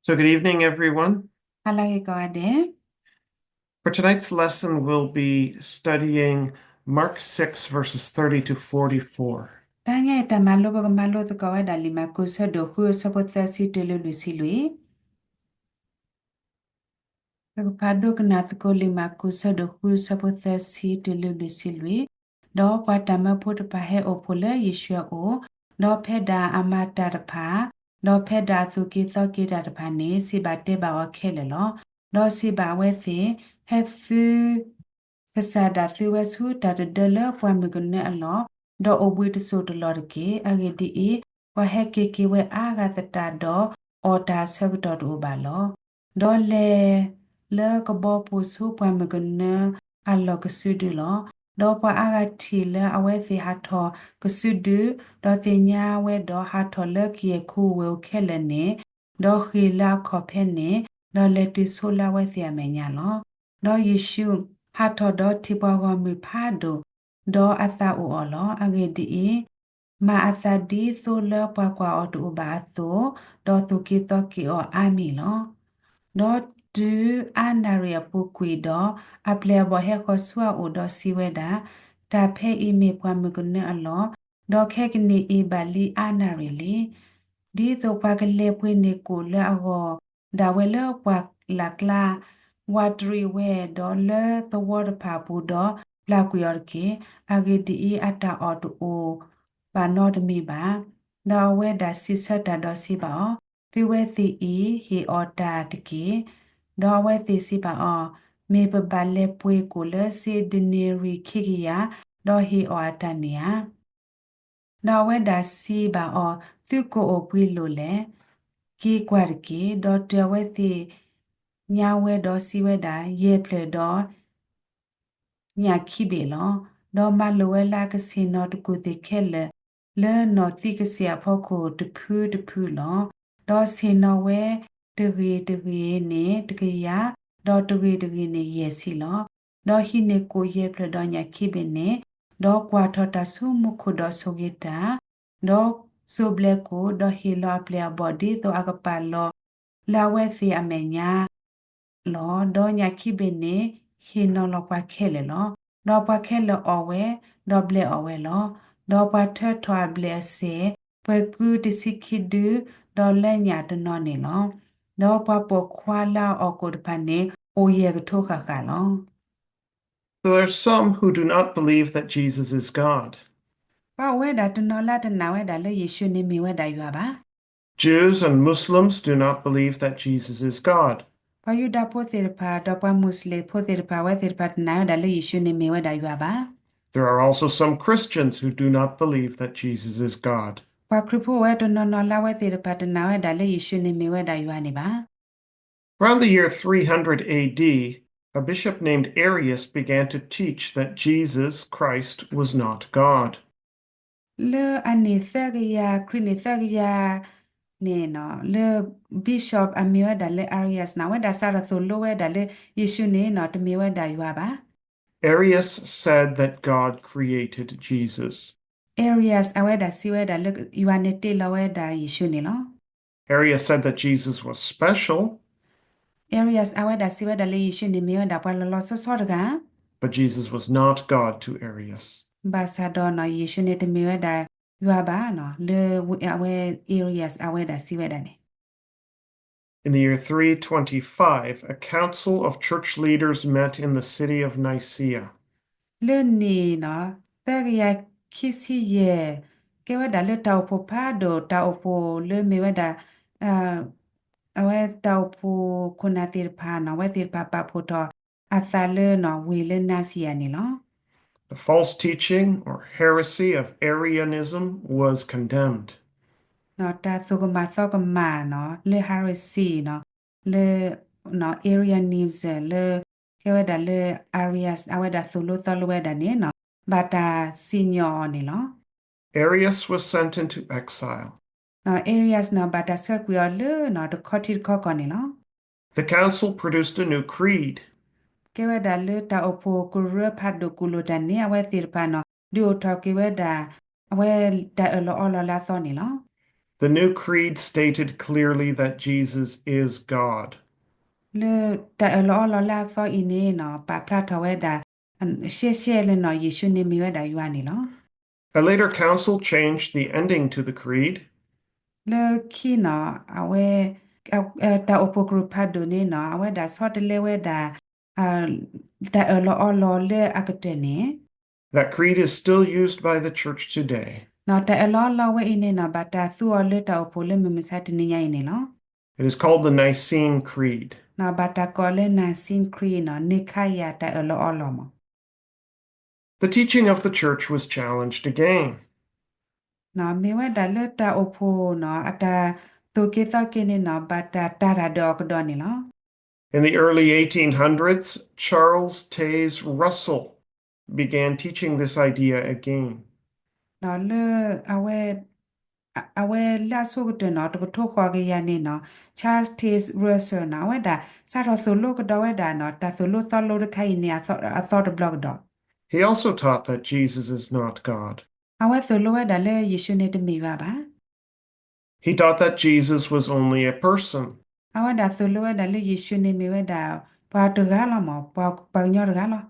So, good evening, everyone. ဟါလၢအဂ့ၤကိးဂၤဒဲး. For tonight's lesson, we'll be studying Mark six, verses thirty to forty-four. တဟါညါအံၤတၢ်မၤလိ ပကမၤလိသကိးဝဲဒၣ်လံာ်မၢ်ကူး ဆၢဒိၣ်ဃု အဆၢဖိသၢဆံတုၤလၢလွံၢ်ဆံလွံၢ်. ပကဖးဒိကနၣ်သကိးလံာ်မၢ်ကူး ဆၢဒိၣ်ဃု အဆၢဖိသၢဆံတုၤလၢလွံၢ်ဆံလွံၢ်. ဒီးပှၤတၢ်မၢဖိတဖၣ်ဟဲအိၣ်ဖှိၣ်လၢယ့ၣ်ၡူးအအိၣ်, ဒီးဖဲဒၣ်အမၤတၢ်တဖၣ်, ဒီးဖဲဒၣ်အသူၣ်က့ၤသီက့ၤတၢ်တဖၣ်န့ၣ် စံးဘၣ်တဲဘၣ်အီၤခဲလၢာ်လီၤ. ဒီးစံးဘၣ်အဝဲသ့ၣ်, ဟဲသု ကစၢ်ဒၣ်သုဝဲဆူတၢ်တဒၢလၢပှၢ်မုၢ်ကနၢအလီၢ်, ဒီးအိၣ်ဘှံးတစိၢ်တလီၢ်တက့ၢ်. အဂ့ၢ်ဒ်အံၤ, ပှၤဟဲက့ၤက့ၤဝဲအါဂၤသတးဒီး အီၣ်တၢ်အဆၢကတီၢ်တအိၣ်ဘၣ်လီၤ. ဒီးလဲၤလၢကဘီပူၤဆူပှၢ်မုၢ်ကနၢအလီၢ်ကစုဒုလီၤ. ဒီးပှၤအါဂၤထံၣ်လၢအဝဲသ့ၣ်ဟးထီၣ်ကစုဒု, ဒီးသ့ၣ်ညါဝဲဒီးဟးထီၣ်လၢကယဲၢ်ခူဝ့ၢ်အိၣ်ခဲလၢာ်န့ၣ်, ဒီးဃ့ၢ်လၢအခီၣ်ဖဲန့ၣ်, ဒီးလဲၤတုၤဆိလၢအဝဲသ့ၣ်အမဲာ်ညါလီၤ. ဒီးယ့ၣ်ၡူးဟးထီၣ်ဒီးထံၣ်ပှၤဂီၢ်မုၢ်ဖးဒိၣ်, ဒီးအသးအိၣ်အီၤလီၤ. အဂ့ၢ်ဒ်အံၤ, မၤအသးဒ်သိးလၢပှၤကွၢ်အီၤတအိၣ်ဘၣ်အသိး, ဒီးသူၣ်က့ၤသီက့ၤအီၤအါမံၤလီၤ. ဒီးတုၤအါနၣ်ရံၣ်အပူၤကွံာ်ဒီး, အပျဲၢ်အဘီၣ်ဟဲဃီၤဆူအအိၣ်ဒီးစံးဝဲဒၣ်, တၢ်ဖဲအံၤမ့ၢ်ပှၢ်မုၢ်ကနၢအလီၢ်, ဒီးခဲကနံၣ်အံၤဘၣ်လံအါနၣ်ရံၣ်လံ. ဒ်သိးပှၤကလဲၤပှ့ၤန့ၢ်ကိၣ်လၢအဂီၢ်ဒၣ်ဝဲလၢပှၢ်လၢ်ကျါ, ဝးတရံးဝဲဒီးလၢသဝီတဖၣ်အပူၤဒီးပျၢ်ကွံာ်အီၤတက့ၢ်. အဂ့ၢ်ဒ်အံၤ, အတၢ်အီၣ်တအိၣ်ဘၣ်နီတမံၤဘၣ်. ဒီးအဝဲဒၣ်စံးဆၢတၢ်ဒီးစံးဘၣ်အီၤ, သုဝဲသ့ၣ်အံၤဟ့ၣ်အီၣ်တၢ်တက့ၢ်. ဒီးအဝဲသ့ၣ်စံးဘၣ်အီၤ, မ့ၢ်ပဘၣ်လဲၤပှ့ၤကိၣ်လၢစ့ဒနံရံၣ်ခံကယၤ, ဒီးဟ့ၣ်အီၣ်အတၢ်န့ၣ်ဧါ. ဒီးအဝဲဒၣ်စံးဘၣ်အီၤ, သုကိၣ်အိၣ်ပှဲၤလိာ်လဲၣ်. က့ၤကွၢ်တက့ၢ်. ဒီးတုၤအဝဲသ့ၣ်ညါဝဲဒီးစံးဝဲဒၣ်, ယဲၢ်ဖျၢၣ်ဒီး ညၣ်ခံဘ့ၣ်လီၤ. ဒီးမၤလိာ်ဝဲလၢအကဆ့ၣ်နီၤတကူၣ်သ့ၣ်ခဲလၢာ် လၢနီၣ်သံကစ့ၣ်အဖီခိၣ်တဖုတဖုလီၤ. ဒီးဆ့ၣ်နီၤဝဲတဂ့ၢ်တဂ့ၢ်န့ၣ်တကယၤ, ဒီးတဂ့ၢ်တဂ့ၢ်န့ၣ်ယဲၢ်ဆံလီၤ. ဒီးဟံးန့ၢ်ကိၣ်ယဲၢ်ဖျၢၣ်ဒီးညၣ်ခံဘ့ၣ်န့ၣ်, ဒီးကွၢ်ထီၣ်တၢ်ဆူမူခိၣ်ဒီးဆိၣ်ဂ့ၤတၢ်, ဒီးစိးဘျဲးကိၣ်, ဒီးဟ့ၣ်လီၤအပျဲၢ်အဘီၣ်ဒ်သိးအကပာ်လီၤ လၢအဝဲသ့ၣ်အမဲာ်ညါလီၤ. ဒီးညၣ်ခံဘ့ၣ်န့ၣ်ဟ့ၣ်နီၤလီၤပှၤခဲလၢာ်လီၤ. ဒီးပှၤခဲလၢာ်အီၣ်ဝဲ, ဒီးဘျဲးအီၣ်ဝဲလီၤ. ဒီးပှၤထၢထီၣ်အဘျဲၣ်အစဲၣ်, ပှဲၤကုတဆံခံဒု, ဒီးလၢညၣ်တနီၤန့ၣ်လီၤ. ဒီးပှၤပိာ်ခွါလၢအအီၣ်ကိၣ်တဖၣ်န့ၣ် အိၣ်ယဲၢ်ကထိဃၣ်ဃၣ်လီၤ. So there are some who do not believe that Jesus is God. ပှၤအိၣ်ဝဲဒၣ်တနီၤလၢတနာ်ဝဲဒၣ်လၢယ့ၣ်ၡူးန့ၣ်မ့ၢ်ဝဲဒၣ်ယွၤဘၣ်. Jews and Muslims do not believe that Jesus is God. ပှၤယူဒၤဖိသ့ၣ်တဖၣ် ဒီးပှၤမူးစလ့ၣ်ဖိသ့ၣ်တဖၣ် အဝဲသ့ၣ်တဖၣ်တနာ်ဝဲဒၣ်လၢယ့ၣ်ၡူးန့ၣ်မ့ၢ်ဝဲဒၣ်ယွၤဘၣ်. There are also some Christians who do not believe that Jesus is God. ပှၤခရံာ်ဖိအိၣ်ဝဲတနီၤနီၤလၢအဝဲသ့ၣ်တဖၣ်တနာ်ဝဲဒၣ်လၢယ့ၣ်ၡူးန့ၣ်မ့ၢ်ဝဲဒၣ်ယွၤန့ၣ်ဘၣ်. Around the year three hundred A D, a bishop named Arius began to teach that Jesus Christ was not God. လၢအနံၣ်သၢကယၤ, ခရံာ်နံၣ်သၢကယၤန့ၣ်, လၢ bishop အမ့ၢ်ဝဲဒၣ်လၢ Arius န့ၣ် အဝဲဒၣ်စးထီၣ်သိၣ်လိဝဲဒၣ်လၢ ယ့ၣ်ၡူးန့ၣ် တမ့ၢ်ဝဲဒၣ်ယွၤဘၣ်. Arius said that God created Jesus. Arius အဝဲဒၣ်စံးဝဲဒၣ်လၢ ယွၤန့ၣ်တ့လီၤဝဲဒၣ်ယ့ၣ်ၡူးန့ၣ်လီၤ. Arius said that Jesus was special. Arius အဝဲဒၣ်စံးဝဲဒၣ်လၢယ့ၣ်ၡူးန့ၣ်မ့ၢ်ဝဲဒၣ်ပှၤလီၤလီၤဆီဆီတဂၤ, but Jesus was not God to Arius. ဘၣ်ဆၣ်ဒီး ယ့ၣ်ၡူးန့ၣ်တမ့ၢ်ဝဲဒၣ်ယွၤဘၣ်, လၢအဝဲ Arius အဝဲဒၣ်စံးဝဲဒၣ်န့ၣ်. In the year three twenty-five, a council of church leaders met in the city of Nicaea. လၢနံၣ် သၢကယၤခံဆံယဲၢ်, ကဲဝဲဒၣ်လၢတၢ်အိၣ်ဖှိၣ်ဖးဒိၣ်, တၢ်အိၣ်ဖှိၣ်လၢမ့ၢ်ဝဲဒၣ် အဝဲတၢ်အိၣ်ဖှိၣ်ခိၣ်နၢ်သ့ၣ်တဖၣ်န့ၣ် အဝဲသ့ၣ်တဖၣ်ပာ်ဖှိၣ်ထီၣ်အသးလၢ ဝ့ၢ်လၢ Nicaea န့ၣ်လီၤ. The false teaching or heresy of Arianism was condemned. တၢ်သိၣ်ကမၣ်သီကမၣ်န့ၣ် လၢ heresy န့ၣ် လၢ Arianism လၢ ကဲဝဲဒၣ်လၢ Arius အဝဲဒၣ်သိၣ်လိသီလိဝဲဒၣ်န့ၣ် ဘၣ်တၢ်စံၣ်ညီၣ်အီၤန့ၣ်လီၤ. Arius was sent into exile. Arius န့ၣ် ဘၣ်တၢ်ဆှၢကွံာ်အီၤလၢ တခီထံတခီကီၢ်န့ၣ်လီၤ. The council produced a new creed. ကဲဝဲဒၣ်လၢတၢ်အိၣ်ဖှိၣ်ကရၢဖးဒိၣ်ကူၣ်လိာ်တၢ်န့ၣ် အဝဲသ့ၣ်တဖၣ်န့ၣ် ဒုးအိၣ်ထီၣ်က့ၤဝဲဒၣ် အဝဲတၢ်အၢၣ်လီၤအီလီၤလၢအသီန့ၣ်လီၤ. The new creed stated clearly that Jesus is God. လၢတၢ်အၢၣ်လီၤအီလီၤလၢအသီအံၤန့ၣ်နီၤ ပာ်ဖျါထီၣ်ဝဲဒၣ် ရှဲရှဲလၢနီၤ ယ့ၣ်ၡူးန့ၣ်မ့ၢ်ဝဲဒၣ်ယွၤန့ၣ်လီၤ. A later council changed the ending to the creed. လၢခံနီၤ အဝဲ တၢ်အိၣ်ဖှိၣ်ကရူၢ်ဖးဒိၣ်န့ၣ်နီၤ အဝဲဒၣ်ဆီတလဲဝဲဒၣ် တၢ်အၢၣ်လီၤအီလီၤလၢအကတၢၢ်န့ၣ် That creed is still used by the church today. နီၤ တၢ်အၢၣ်လီၤအီလီၤဝဲအံၤန့ၣ်နီၤ ဘၣ်တၢ်သူအီၤလၢတၢ်အိၣ်ဖှိၣ်လၢမုၢ်မဆါတနံၤညါအံၤန့ၣ်လီၤ. It is called the Nicene Creed. နီၤ ဘၣ်တၢ်ကိးလၢ Nicene Creed နီၤ န့ခါယၤတၢ်အၢၣ်လီၤအီလီၤမး The teaching of the church was challenged again. နီၤ မ့ၢ်ဝဲဒၣ်လၢတၢ်အိၣ်ဖှိၣ်နီၤ အတၢ်သိၣ်က့ၤသီက့ၤန့ၣ်နီၤ ဘၣ်တၢ်တၤတၢ်ဒီးအီၤကဒီးန့ၣ်လီၤ. In the early eighteen hundreds, Charles Taze Russell began teaching this idea again. နီၤ လၢ အဝဲ အဝဲလၢအဆိကတၢၢ်နီၤ တကထိဃိးကယၤန့ၣ်နီၤ Charles Taze Russell နီၤ အဝဲဒၣ် စးထီၣ်သိၣ်လိကဒီးဝဲဒၣ်နီၤ တၢ်သိၣ်လိသီလိတခါအံၤန့ၣ် အသီတဘျီကဒီး He also taught that Jesus is not God. အဝဲသိၣ်လိဝဲဒၣ်လၢယ့ၣ်ၡူးန့ၣ်တမ့ၢ်ယွၤဘၣ် He taught that Jesus was only a person. အဝဲဒၣ်သိၣ်လိဝဲဒၣ်လၢယ့ၣ်ၡူးန့ၣ်မ့ၢ်ဝဲဒၣ် ပှၤတဂၤလီၤမး ပှၤ ပှၤကညီတဂၤလီၤ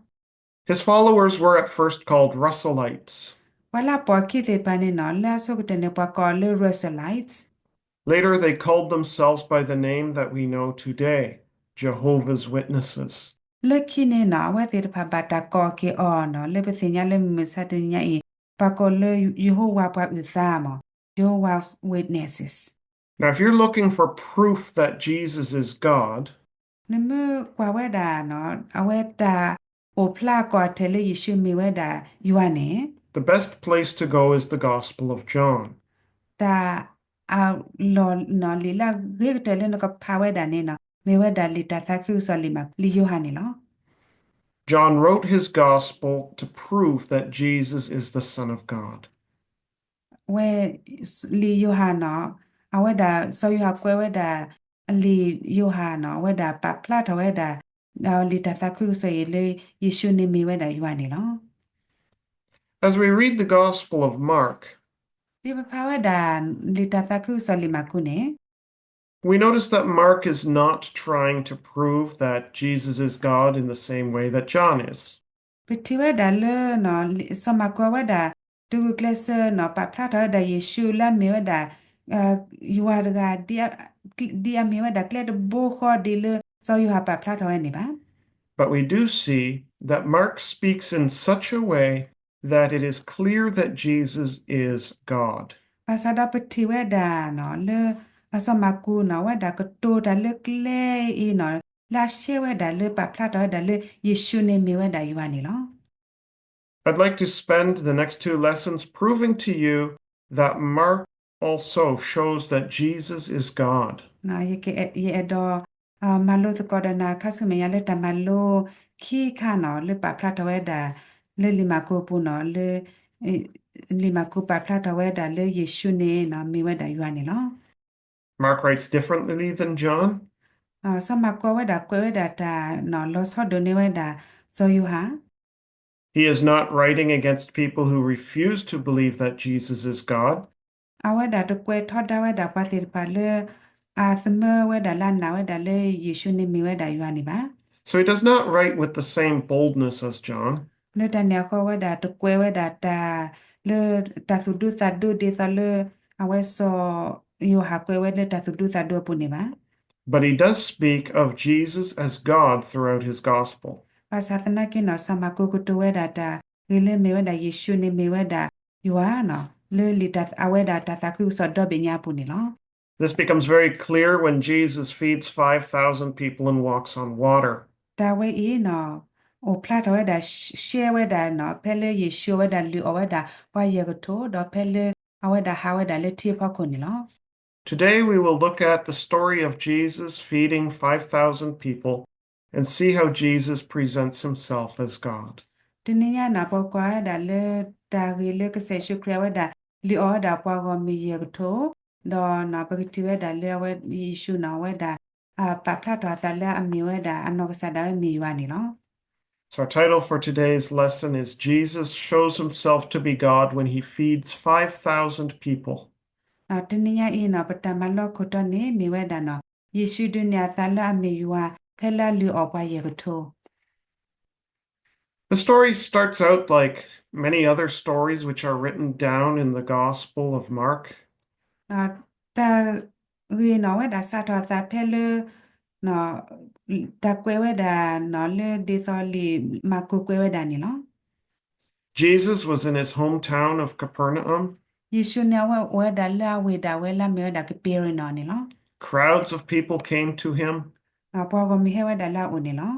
His followers were at first called Russellites. ပှၤလၢအပိာ်အခံသ့ၣ်တဖၣ်န့ၣ်နီၤ လၢအဆိကတၢၢ်န့ၣ် ပှၤကိးအီၤလၢ Russellites. Later, they called themselves by the name that we know today, Jehovah's Witnesses. လၢခံန့ၣ်နီၤ အဝဲသ့ၣ်တဖၣ်ဘၣ်တၢ်ကိးက့ၤအီၤနီၤ လၢပသ့ၣ်ညါလၢမုၢ်မဆါတနံၤညါအံၤ ပှၤကိးလၢယဟိဝၤပှၤအုၣ်သးမး Jehovah's Witnesses. Now, if you're looking for proof that Jesus is God, နမ့ၢ်ကွၢ်ဝဲဒၣ်နီၤ အဝဲတၢ်အိၣ်ဖျါကိးထဲလၢယ့ၣ်ၡူးမ့ၢ်ဝဲဒၣ်ယွၤန့ၣ် the best place to go is the Gospel of John. တၢ် အလီၢ်နီၤ လံာ်လၢအဂ့ၤကတၢၢ်လၢနကဖးဝဲဒၣ်န့ၣ်နီၤ မ့ၢ်ဝဲဒၣ်လံာ်တၢ်သးခုကစီၣ်လံာ်မး လံာ်ယိၤဟၣ်န့ၣ်လီၤ. John wrote his Gospel to prove that Jesus is the Son of God. ဝဲ လံာ်ယိၤဟၣ်နီၤ အဝဲဒၣ် စီၤယိၤဟၣ်ကွဲးဝဲဒၣ် လံာ်ယိၤဟၣ်နီၤ အဝဲဒၣ်ပာ်ဖျါထီၣ်ဝဲဒၣ် လံာ်တၢ်သးခုကစီၣ်အံၤလၢ ယ့ၣ်ၡူးန့ၣ်မ့ၢ်ဝဲဒၣ်ယွၤန့ၣ်လီၤ. As we read the Gospel of Mark, ဒ်ပဖးဝဲဒၣ် လံာ်တၢ်သးခုကစီၣ်လံာ်မၢ်ကူးန့ၣ် we notice that Mark is not trying to prove that Jesus is God in the same way that John is. ပထံၣ်ဝဲဒၣ်လၢ စီၤမၢ်ကူးအဝဲဒၣ် တဂုာ်ကျဲးစၢးနီၤ ပာ်ဖျါထီၣ်ဝဲဒၣ်ယ့ၣ်ၡူးလၢအမ့ၢ်ဝဲဒၣ် ယွၤတဂၤ ဒ်အမ့ၢ်ဝဲဒၣ်ကျဲတဘိဃီဒ်လၢ စီၤယိၤဟၣ်ပာ်ဖျါထီၣ်ဝဲန့ၣ်ဘၣ်. But we do see that Mark speaks in such a way that it is clear that Jesus is God. ဘၣ်ဆၣ်ဒီးပထံၣ်ဝဲဒၣ်နီၤ လၢ စီၤမၢ်ကူးနီၤ အဝဲဒၣ်ကတိၤတၢ်လၢကျဲအံၤနီၤ လၢအရှဲဝဲဒၣ်လၢပာ်ဖျါထီၣ်ဝဲဒၣ်လၢ ယ့ၣ်ၡူးန့ၣ်မ့ၢ်ဝဲဒၣ်ယွၤန့ၣ်လီၤ. I'd like to spend the next two lessons proving to you that Mark also shows that Jesus is God. ယအဲၣ်ဒိး မၤလိသကိးဒီးနၤခါဆူမဲာ်ညါလၢတၢ်မၤလိခံခါနီၤ လၢပာ်ဖျါထီၣ်ဝဲဒၣ် လၢလံာ်မၢ်ကူးအပူၤနီၤ လၢ လံာ်မၢ်ကူးပာ်ဖျါထီၣ်ဝဲဒၣ်လၢယ့ၣ်ၡူးန့ၣ်နီၤ မ့ၢ်ဝဲဒၣ်ယွၤန့ၣ်လီၤ. Mark writes differently than John. စီၤမၢ်ကူးအဝဲဒၣ်ကွဲးဝဲဒၣ်တၢ်နီၤ လီၤဆီဒိၣ်န့ၢ်ဝဲဒၣ် စီၤယိၤဟၣ် He is not writing against people who refuse to believe that Jesus is God. အဝဲဒၣ်တကွဲးထီဒါဝဲဒၣ်ပှၤသ့ၣ်တဖၣ်လၢ အသမၢဝဲဒၣ်လၢအနာ်ဝဲဒၣ်လၢယ့ၣ်ၡူးန့ၣ်မ့ၢ်ဝဲဒၣ်ယွၤန့ၣ်ဘၣ်. So he does not write with the same boldness as John. လၢတၢ်န့ၣ်အဃိ အဝဲဒၣ်တကွဲးဝဲဒၣ်တၢ် လၢတၢ်သူၣ်ဒူသးဒူဒ်သိးလၢ အဝဲစီၤယိၤဟၣ်ကွဲးဝဲလၢတၢ်သူၣ်ဒူသးဒူအပူၤန့ၣ်ဘၣ်. But he does speak of Jesus as God throughout his gospel. ဘၣ်ဆၣ်သနာ်က့နီၤ စီၤမၢ်ကူးကတိၤဝဲဒၣ်တၢ်ဂ့ၤလၢမ့ၢ်ဝဲဒၣ်ယ့ၣ်ၡူးန့ၣ်မ့ၢ်ဝဲဒၣ်ယွၤနီၤ လၢလံာ်တၢ် အဝဲဒၣ်တၢ်သးခုကစီၣ်ဒီဘ့ၣ်ညါအပူၤန့ၣ်လီၤ. This becomes very clear when Jesus feeds five thousand people and walks on water. တၢ်ဝဲအံၤနီၤ အိၣ်ဖျါထီၣ်ဝဲဒၣ် ရှဲဝဲဒၣ်နီၤ ဖဲလၢယ့ၣ်ၡူးအဝဲဒၣ်လုၢ်အီၣ်ဝဲဒၣ်ပှၤယဲၢ်ကထိ ဒီးဖဲလၢအဝဲဒၣ်ဟးဝဲဒၣ်လၢထံဖီခိၣ်န့ၣ်လီၤ. Today we will look at the story of Jesus feeding five thousand people and see how Jesus presents himself as God. တနံၤညါန့ၣ် ပကွၢ်ဝဲဒၣ်လၢတၢ်ဂ့ၢ်လၢကစၢ်ယ့ၣ်ၡူးခရံာ်အဝဲဒၣ် လုၢ်အီၣ်ဝဲဒၣ်ပှၤဂီၢ်မုၢ်ယဲၢ်ကထိ, ဒီးပကထံၣ်ဝဲဒၣ်လၢအဝဲယ့ၣ်ၡူးန့ၣ် အဝဲဒၣ် ပာ်ဖျါထီၣ်အသးလၢအမ့ၢ်ဝဲဒၣ်အနီၢ်ကစၢ်ဒၣ်ဝဲမ့ၢ်ယွၤန့ၣ်လီၤ. So our title for today's lesson is Jesus shows himself to be God when he feeds five thousand people. တနံၤညါအံၤနီၤ ပတၢ်မၤလိခိၣ်တီန့ၣ်မ့ၢ်ဝဲဒၣ်နီၤ ယ့ၣ်ၡူးဒုးနဲၣ်အသးလၢအမ့ၢ်ယွၤ ဖဲလၢအလုၢ်အီၣ်ပှၤယဲၢ်ကထိ The story starts out like many other stories which are written down in the Gospel of Mark. တၢ်ဂ့ၢ်နီၤ အဝဲဒၣ်စးထီၣ်အသးဖဲလၢ တၢ်ကွဲးဝဲဒၣ်နီၤ လၢဒ်သိးလံာ်မၢ်ကူးကွဲးဝဲဒၣ်န့ၣ်လီၤ. Jesus was in his hometown of Capernaum. ယ့ၣ်ၡူးန့ၣ် အဝဲအိၣ်ဝဲဒၣ်လၢအဝ့ၢ်ဒၣ်ဝဲလၢအမ့ၢ်ဝဲဒၣ်ကပ့းရနီၣ်န့ၣ်လီၤ. Crowds of people came to him. ပှၤဂီၢ်မုၢ်ဟဲဝဲဒၣ်လၢအအိၣ်န့ၣ်လီၤ.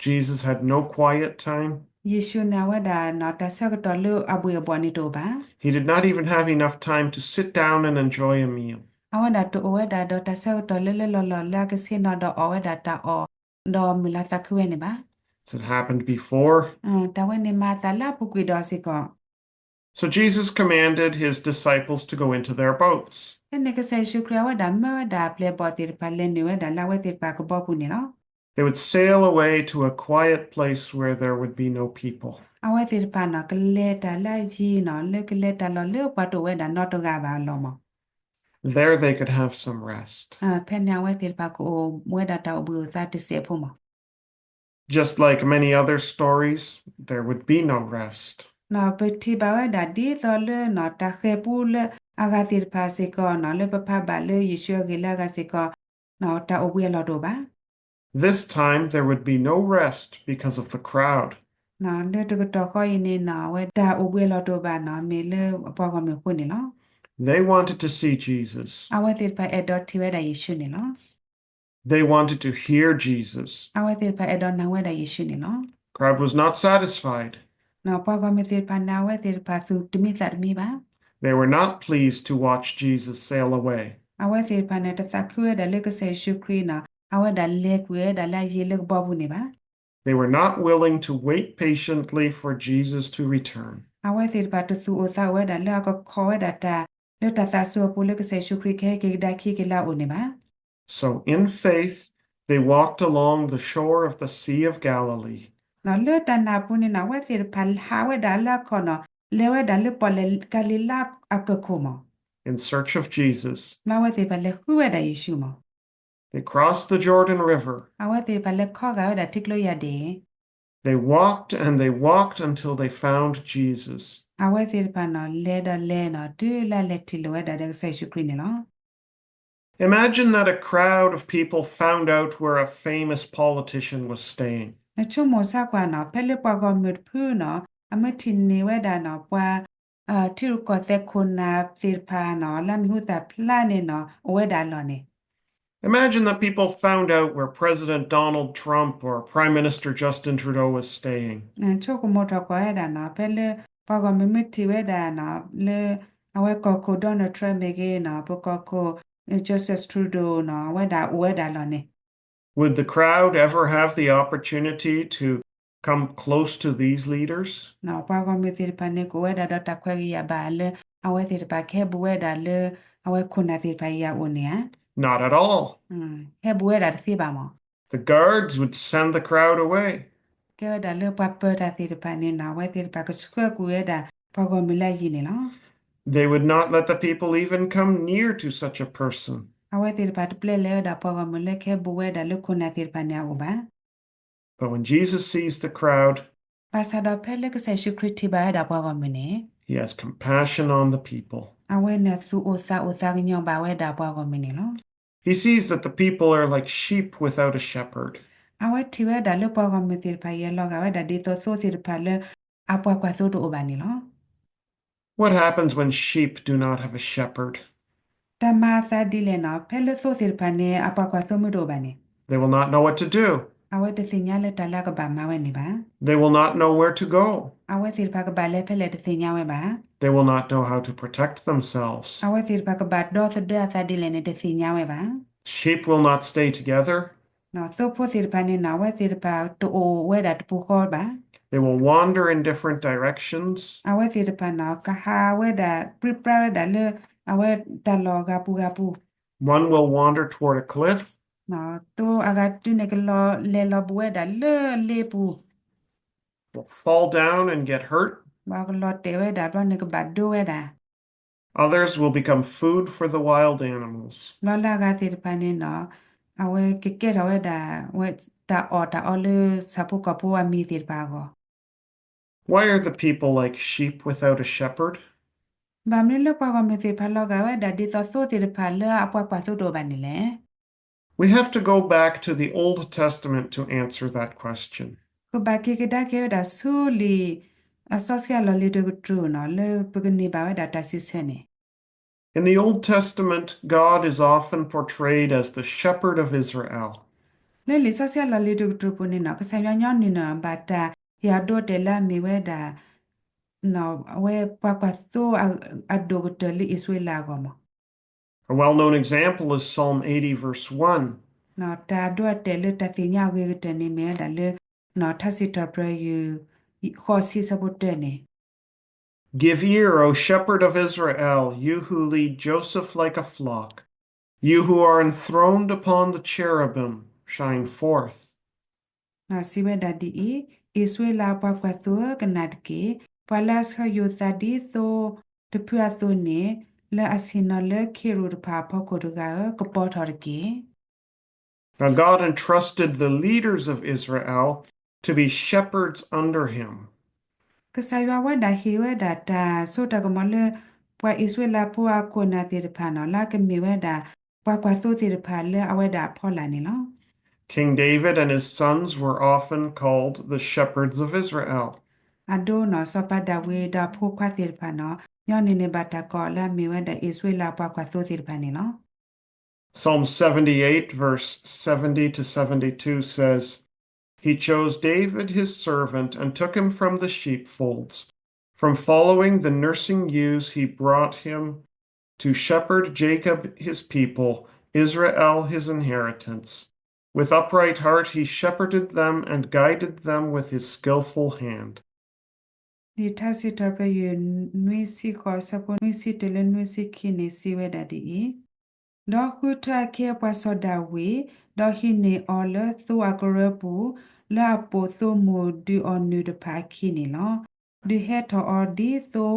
Jesus had no quiet time. ယ့ၣ်ၡူးန့ၣ်အဝဲဒၣ်နီၤ တၢ်ဆၢကတီၢ်လၢအဘှ့ၣ်အဘှီၣ်န့ၣ်တအိၣ်ဘၣ်. He did not even have enough time to sit down and enjoy a meal. အဝဲဒၣ်တအိၣ်ဝဲဒၣ်ဒီးတၢ်ဆၢကတီၢ်လၢလၢလီၢ်လီၢ်လၢအကဆ့ၣ်နီၤဒီး အီၣ်ဝဲဒၣ်တၢ်အီၣ် ဒီးမုာ်လၤသးခုဝဲန့ၣ်ဘၣ်. It happened before. တၢ်ဝဲန့ၣ်မၤအသးလၢအပူၤကွံာ်ဒီးစ့ၢ်ကီး. So Jesus commanded his disciples to go into their boats. ဖဲန့ၣ်ကစၢ်ယ့ၣ်ၡူးခရံာ်အဝဲဒၣ်မၢဝဲဒၣ်အပျဲၢ်အဘီၣ်သ့ၣ်တဖၣ်လဲၤနုာ်ဝဲဒၣ်လၢအဝဲသ့ၣ်တဖၣ်ကဘီပူၤန့ၣ်လီၤ. They would sail away to a quiet place where there would be no people. အဝဲသ့ၣ်တဖၣ်နီၤ ကလဲၤတၢ်လၢအယံၤနီၤ လၢကလဲၤတၢ်လီၢ်လၢပှၤတအိၣ်ဝဲဒၣ်နီတဂၤဘၣ်အလီၢ်မး. There they could have some rest. ဖဲန့ၣ် အဝဲသ့ၣ်တဖၣ်ကအိၣ်ဝဲဒၣ်တၢ်အိၣ်ဘှံးအိၣ်သါတစဲးဖိမး. Just like many other stories, there would be no rest. ပထံၣ်ဘၣ်ဝဲဒၣ်ဒ်သိးလၢနီၤ တၢ်ဃဲၤပူလၢအဂၤသ့ၣ်တဖၣ်စ့ၢ်ကီးနီၤ လၢပဖးဘၣ်လၢယ့ၣ်ၡူးအဂ့ၢ်လၢအဂၤစ့ၢ်ကီး တၢ်အိၣ်ဘှံးအလီၢ်တအိၣ်ဘၣ်. This time there would be no rest because of the crowd. လၢတကတီၢ်ဃီအံၤန့ၣ်နီၤ အဝဲတၢ်အိၣ်ဘှံးအလီၢ်တအိၣ်ဘၣ်နီၤ မ့ၢ်လၢပှၤဂီၢ်မုၢ်အဃိန့ၣ်လီၤ. They wanted to see Jesus. အဝဲသ့ၣ်တဖၣ်အဲၣ်ဒိးထံၣ်ဝဲဒၣ်ယ့ၣ်ၡူးန့ၣ်လီၤ. They wanted to hear Jesus. အဝဲသ့ၣ်တဖၣ်အဲၣ်ဒိးနၢ်ဟူဝဲဒၣ်ယ့ၣ်ၡူးန့ၣ်လီၤ. Crowd was not satisfied. ပှၤဂီၢ်မုၢ်သ့ၣ်တဖၣ်န့ၣ် အဝဲသ့ၣ်တဖၣ်သူၣ်တမံသးတမံဘၣ်. They were not pleased to watch Jesus sail away. အဝဲသ့ၣ်တဖၣ်န့ၣ် တသးခုဝဲဒၣ်လၢကစၢ်ယ့ၣ်ၡူးခရံာ်နီၤ အဝဲဒၣ်လဲၤကွံာ်ဝဲဒၣ်လၢအယံၤလၢကဘီပူၤန့ၣ်ဘၣ်. They were not willing to wait patiently for Jesus to return. အဝဲသ့ၣ်တဖၣ်တသူၣ်အိၣ်သးအိၣ်ဝဲဒၣ်လၢအကခိးဝဲဒၣ်တၢ် လၢတၢ်သးစူၤအပူၤလၢကစၢ်ယ့ၣ်ၡူးခရံာ်ကဟဲက့ၤကဒါခံက့ၤလၢအအိၣ်န့ၣ်ဘၣ်. So in faith, they walked along the shore of the Sea of Galilee. လၢတၢ်နာ်အပူၤန့ၣ်နီၤ အဝဲသ့ၣ်တဖၣ်ဟးဝဲဒၣ်လၢအခီၣ်နီၤ လဲၤဝဲဒၣ်လၢပီၣ်လဲၣ်ကၤလံၤလါအကခိၣ်မး. In search of Jesus. လၢအဝဲသ့ၣ်တဖၣ်လဲၤဃုဝဲဒၣ်ယ့ၣ်ၡူးမး. They crossed the Jordan River. အဝဲသ့ၣ်တဖၣ်လဲၤခီဂာ်ဝဲဒၣ်ထံကျိယၤဒ့ၣ်. They walked and they walked until they found Jesus. အဝဲသ့ၣ်တဖၣ်နီၤ လဲၤဒီးလဲၤနီၤ တုၤလၢလဲၤထံၣ်လိာ်ဝဲဒၣ်ဒီးကစၢ်ယ့ၣ်ၡူးခရံာ်န့ၣ်လီၤ. Imagine that a crowd of people found out where a famous politician was staying. နဆိကမိၣ်ဆၢကွၢ်နီၤ ဖဲလၢပှၤဂီၢ်မုၢ်တဖုနီၤ အမ့ၢ်ထံၣ်န့ၢ်ဝဲဒၣ်နီၤ ပှၤ ထံရူၢ်ကီၢ်သဲးခိၣ်နၢ်သ့ၣ်တဖၣ်နီၤ လၢအမံၤဟူသၣ်ဖျါန့ၣ်နီၤ အိၣ်ဝဲဒၣ်အလီၢ်န့ၣ်. Imagine that people found out where President Donald Trump or Prime Minister Justin Trudeau was staying. ဆိကမိၣ်ထီၣ်ကွၢ်ဝဲဒၣ်နီၤ ဖဲလၢပှၤဂီၢ်မုၢ်မ့ၢ်ထံၣ်ဝဲဒၣ်နီၤ လၢအဝဲကီၢ်ခိၣ် Donald Trump မ့ၢ်ဂ့ၤနီၤ ပကီၢ်ခိၣ် Justin Trudeau နီၤ အဝဲဒၣ်အိၣ်ဝဲဒၣ်အလီၢ်န့ၣ်. Would the crowd ever have the opportunity to come close to these leaders? ပှၤဂီၢ်မုၢ်သ့ၣ်တဖၣ်န့ၣ် ကအိၣ်ဝဲဒၣ်ဒီးတၢ်ခွဲးဂံၢ်ယၢ်ဘၣ်လၢ အဝဲသ့ၣ်တဖၣ်ကဟဲဘူးဝဲဒၣ်လၢ အဝဲခိၣ်နၢ်သ့ၣ်တဖၣ်အံၤအအိၣ်န့ၣ်ဧါ. Not at all. ဟဲဘူးဝဲဒၣ်တသ့ဘၣ်မး. The guards would send the crowd away. ကဲဝဲဒၣ်လၢပှၤပၢၤတၢ်သ့ၣ်တဖၣ်န့ၣ်နီၤ အဝဲသ့ၣ်တဖၣ်ကဆှၢကွံာ်ဝဲဒၣ်ပှၤဂီၢ်မုၢ်လၢအယံၤန့ၣ်လီၤ. They would not let the people even come near to such a person. အဝဲသ့ၣ်တဖၣ်တပျဲလဲၤဝဲဒၣ်ပှၤဂီၢ်မုၢ်လၢကဟဲဘူးဝဲဒၣ်လၢခိၣ်နၢ်သ့ၣ်တဖၣ်န့ၣ်အအိၣ်ဘၣ်. But when Jesus sees the crowd, ဘၣ်ဆၣ်ဒီးဖဲလၢကစၢ်ယ့ၣ်ၡူးခရံာ်ထံၣ်ဘၣ်ဝဲဒၣ်ပှၤဂီၢ်မုၢ်န့ၣ်, he has compassion on the people. အဝဲန့ၣ်သူၣ်အိၣ်သးအိၣ်သးကညီၤဘၣ်ဝဲဒၣ်ပှၤဂီၢ်မုၢ်န့ၣ်လီၤ. He sees that the people are like sheep without a shepherd. အဝဲထံၣ်ဝဲဒၣ်လၢပှၤဂီၢ်မုၢ်သ့ၣ်တဖၣ် ယဲၢ်လီၤဂာ်ဝဲဒၣ်ဒ်သိးသိသ့ၣ်တဖၣ်လၢအပှၤကွၢ်သိတအိၣ်ဘၣ်န့ၣ်လီၤ. What happens when sheep do not have a shepherd? တၢ်မၤအသးဒ်လဲၣ်နီၤ ဖဲလၢသိသ့ၣ်တဖၣ်န့ၣ် အပှၤကွၢ်သိမ့ၢ်တအိၣ်ဘၣ်န့ၣ်, they will not know what to do. အဝဲတသ့ၣ်ညါလၢတၢ်လၢအကဘၣ်မၤဝဲန့ၣ်ဘၣ်. They will not know where to go. အဝဲသ့ၣ်တဖၣ်ကဘၣ်လဲၤဖဲလဲၣ်တသ့ၣ်ညါဝဲဘၣ်. They will not know how to protect themselves. အဝဲသ့ၣ်တဖၣ်ကဘၣ်ဒီသဒၢအသးဒ်လဲၣ်န့ၣ် တသ့ၣ်ညါဝဲဘၣ်. Sheep will not stay together. သိဖိသ့ၣ်တဖၣ်န့ၣ်နီၤ အဝဲသ့ၣ်တဖၣ်တအိၣ်ဝဲဒၣ်တပူၤဃီဘၣ်. They will wander in different directions. အဝဲသ့ၣ်တဖၣ်နီၤ ကဟးဝဲဒၣ် ပြံပြါဝဲဒၣ်လၢ အဝဲတၢ်လီၢ်ဂၤပူၤဂၤပူၤ. One will wander toward a cliff, သိအဂၤတဒုန့ၣ် ကလီၤလဲၤလီၤဘူးဝဲဒၣ်လၢလ့ပူၤ, will fall down and get hurt. ဘၣ်ကလီၤတဲာ်ဝဲဒၣ် ဘျီန့ၣ်ကဘၣ်ဒိဝဲဒၣ်. Others will become food for the wild animals. လီၢ်လၢအဂၤသ့ၣ်တဖၣ်န့ၣ်နီၤ အဝဲကကဲထီၣ်ဝဲဒၣ် ဝဲတၢ်အီၣ်တၢ်အီလၢဆၣ်ဖိကီၢ်ဖိအမံၤသ့ၣ်တဖၣ်အဂီၢ်. Why are the people like sheep without a shepherd? ဘၣ်မနုၤလၢပှၤဂီၢ်မုၢ်သ့ၣ်တဖၣ်လီၤဂာ်ဝဲဒၣ်ဒ်သိးသိသ့ၣ်တဖၣ်လၢအပှၤကွၢ်သိတအိၣ်ဘၣ်န့ၣ်လဲၣ်. We have to go back to the Old Testament to answer that question. ပကဘၣ်က့ၤကဒါက့ၤဝဲဒၣ်ဆူလံာ်စီဆှံအလီၢ်လံၤတကတြူၢ်နီၤ လၢပကန့ၢ်ဘၣ်ဝဲဒၣ်တၢ်စံးဆၢန့ၣ် In the Old Testament, God is often portrayed as the shepherd of Israel. လၢလံာ်စီဆှံအလီၢ်လံၤတကတြူၢ်ပူၤန့ၣ်နီၤ ကစၢ်ယွၤညီနုၢ်န့ၣ် ဘၣ်တၢ်ဟ့ၣ်အဒိအတဲာ်လၢအမ့ၢ်ဝဲဒၣ် အဝဲပှၤကွၢ်သိအဒိၣ်ကတၢၢ်လၢအံၣ်စရ့လးအဂီၢ်မး. A well-known example is Psalm eighty, verse one. တၢ်အဒိအတဲာ်လၢတၢ်သ့ၣ်ညါအဂ့ၤကတၢၢ်န့ၣ် မ့ၢ်ဝဲဒၣ်လၢ ထါစံးထီၣ်ပတြၢၤယုၢ် ဃိးဆံဆၢဖိတၢန့ၣ် Give ear, O shepherd of Israel, you who lead Joseph like a flock, you who are enthroned upon the cherubim, shine forth. စံးဝဲဒၣ်ဒ်အံၤ, အံၣ်စရ့လးပှၤကွၢ်သိဧၢ, ကနၣ်တက့ၢ်. ပှၤလၢအဆှၢယိၤသးဒ်သိတဖုအသိးန့ၣ်, လၢအဆ့ၣ်နီၤလၢခ့ရူၣ်တဖၣ်အဖီခိၣ်တဂၤဧၢ, ကပီၤထီၣ်တက့ၢ်. Now God entrusted the leaders of Israel to be shepherds under him. ကစၢ်ယွၤဝဲဒၣ်ဟ့ၣ်ဝဲဒၣ်တၢ်စိတၢ်ကမီၤလၢ ပှၤအံၣ်စရ့လးဖိအခိၣ်နၢ်သ့ၣ်တဖၣ်န့ၣ် လၢအကမ့ၢ်ဝဲဒၣ် ပှၤကွၢ်သိသ့ၣ်တဖၣ်လၢအဝဲဒၣ်အဖီလာ်န့ၣ်လီၤ. King David and his sons were often called the shepherds of Israel. အဒိန့ၣ် စီၤပၤဒၤဝံးဒီးအဖိခွါသ့ၣ်တဖၣ်န့ၣ် ညီနုၢ်န့ၣ်ဘၣ်တၢ်ကိးလၢအမ့ၢ်ဝဲဒၣ်အံၣ်စရ့လးပှၤကွၢ်သိသ့ၣ်တဖၣ်န့ၣ်လီၤ. Psalm seventy-eight, verse seventy to seventy-two says, He chose David his servant and took him from the sheepfolds. From following the nursing ewes, he brought him to shepherd Jacob his people, Israel his inheritance. With upright heart, he shepherded them and guided them with his skillful hand. လံာ်ထါစံးထီၣ်ပတြၢၤယုၢ် နွံဆံဃိး ဆၢဖိနွံဆံတၢလၢနွံဆံခံန့ၣ် စံးဝဲဒၣ်ဒ်အံၤ, ဒီးဃုထၢအခ့အပှၤစီၤဒၤဝံး, ဒီးဟံးန့ၢ်အီၤလၢသိအကရၢပူၤ, လၢအပိာ်သိမိၢ်ဒုးအီၣ်နုၢ်တဖၣ်အခံန့ၣ်လီၤ. ဒုးဟဲထီၣ်အီၤဒ်သိ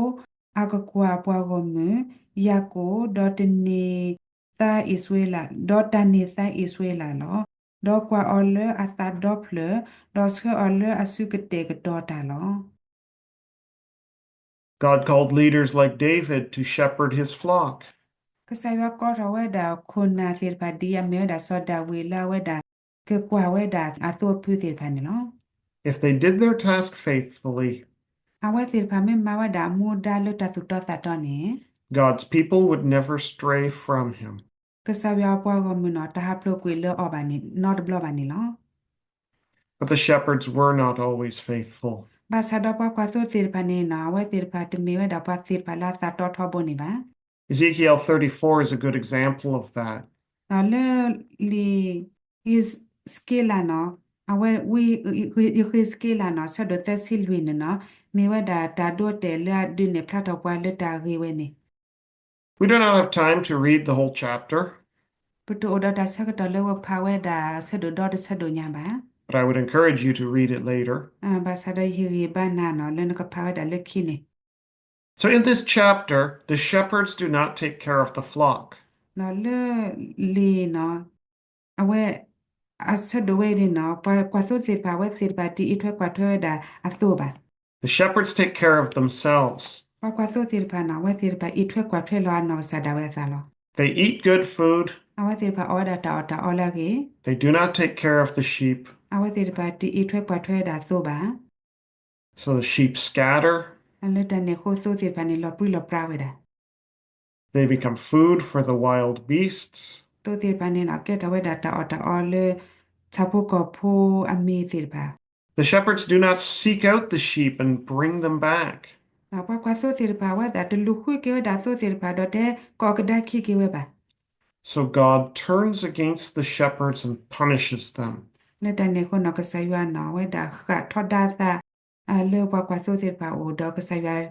အကကွၢ်ပှၤဂီၢ်မုၢ်, ယၤကိာ်, ဒီးတန့ၢ်သါအံၣ်စရ့လး, ဒီးတၢ်န့ၢ်သါအံၣ်စရ့လးလီၤ. ဒီးကွၢ်အီၤလၢအသးဒီဖျၢၣ်, ဒီးဆှၢအီၤလၢအစုကတဲာ်ကတီၤတၢ်လီၤ. God called leaders like David to shepherd his flock. ကစၢ်ယွၤကိးထီၣ်ဝဲဒၣ်ခိၣ်နၢ်သ့ၣ်တဖၣ်ဒ်အမ့ၢ်ဝဲဒၣ်စီၤဒၤဝံးလၢအဝဲဒၣ်ကကွၢ်ဝဲဒၣ်အသိအဖုသ့ၣ်တဖၣ်န့ၣ်လီၤ. If they did their task faithfully, အဝဲသ့ၣ်တဖၣ်မ့ၢ်မၤဝဲဒၣ်အမူဒါလၢတၢ်သူၣ်တီသးတီန့ၣ်, God's people would never stray from him. ကစၢ်ယွၤအပှၤဂီၢ်မုၢ်န့ၣ် တဟးဖျိးကွံာ်လၢအီၤဘၣ်န့ၣ် နီတဘျီဘၣ်န့ၣ်လီၤ. But the shepherds were not always faithful. ဘၣ်ဆၣ်ဒီးပှၤကွၢ်သိသ့ၣ်တဖၣ်န့ၣ်နီၤ အဝဲသ့ၣ်တဖၣ်တမ့ၢ်ဝဲဒၣ်ပှၤသ့ၣ်တဖၣ်လၢအသးတီထီဘိန့ၣ်ဘၣ်. Ezekiel thirty-four is a good example of that. ဒီးလၢလံာ်ယဃ့းစက့လးနီၤ, အဝဲဝံယဃ့းစက့လးနီၤ ဆၢဒိၣ်သၢဆံလွံၢ်န့ၣ်နီၤ, မ့ၢ်ဝဲဒၣ်တၢ်ဒိတဲာ်လၢအဒုးနဲၣ်ဖျါထီၣ်ပှၤလၢတၢ်ဂ့ၢ်ဝဲန့ၣ် We do not have time to read the whole chapter, ပတအိၣ်ဒီးတၢ်ဆၢကတီၢ်လၢပဖးဝဲဒၣ်ဆၢဒိၣ်ဒီတဆၢဒိၣ်ညါဘၣ်. But I would encourage you to read it later. ဘၣ်ဆၣ်ဒီးယဟ့ၣ်ဂံၢ်ဘါနၤနီၤ လၢနကဖးဝဲဒၣ်လၢခံန့ၣ် So in this chapter, the shepherds do not take care of the flock. ဒီးလၢလံာ်နီၤ အဝဲ အဆၢဒိၣ်ဝဲအံၤန့ၣ်နီၤ ပှၤကွၢ်သိသ့ၣ်တဖၣ် အဝဲသ့ၣ်တဖၣ်တအံးထွဲကွၢ်ထွဲဝဲဒၣ်အသိဘၣ်. The shepherds take care of themselves. ပှၤကွၢ်သိသ့ၣ်တဖၣ်နီၤ အဝဲသ့ၣ်တဖၣ်အံးထွဲကွၢ်ထွဲလီၤအနီၢ်ကစၢ်ဒၣ်ဝဲအသးလီၤ. They eat good food. အဝဲသ့ၣ်တဖၣ်အီဝဲဒၣ်တၢ်အီၣ်တၢ်အီလၢအဂ့ၤ. They do not take care of the sheep. အဝဲသ့ၣ်တဖၣ်တအံးထွဲကွၢ်ထွဲဝဲဒၣ်အသိဘၣ်. So the sheep scatter. လၢတၢ်န့ၣ်အဃိသိသ့ၣ်တဖၣ်န့ၣ် လီၤပြံလီၤပြါဝဲဒၣ်. They become food for the wild beasts. သိသ့ၣ်တဖၣ်န့ၣ်နီၤ ကဲထီၣ်ဝဲဒၣ်တၢ်အီၣ်တၢ်အီလၢ ဆၣ်ဖိကီၢ်ဖိအမံၤသ့ၣ်တဖၣ်. The shepherds do not seek out the sheep and bring them back. ပှၤကွၢ်သိသ့ၣ်တဖၣ် အဝဲသ့ၣ်တလူၤဃုက့ၤဝဲဒၣ်အသိသ့ၣ်တဖၣ်ဒီးတဲကိးကဒါခံက့ၤဝဲဘၣ်. So God turns against the shepherds and punishes them. လၢတၢ်န့ၣ်အဃိနီၤ ကစၢ်ယွၤနီၤ အဝဲဒၣ်ဃၣ်ထီဒါသး လၢပှၤကွၢ်သိသ့ၣ်တဖၣ်အအိၣ်ဒီးကစၢ်ယွၤ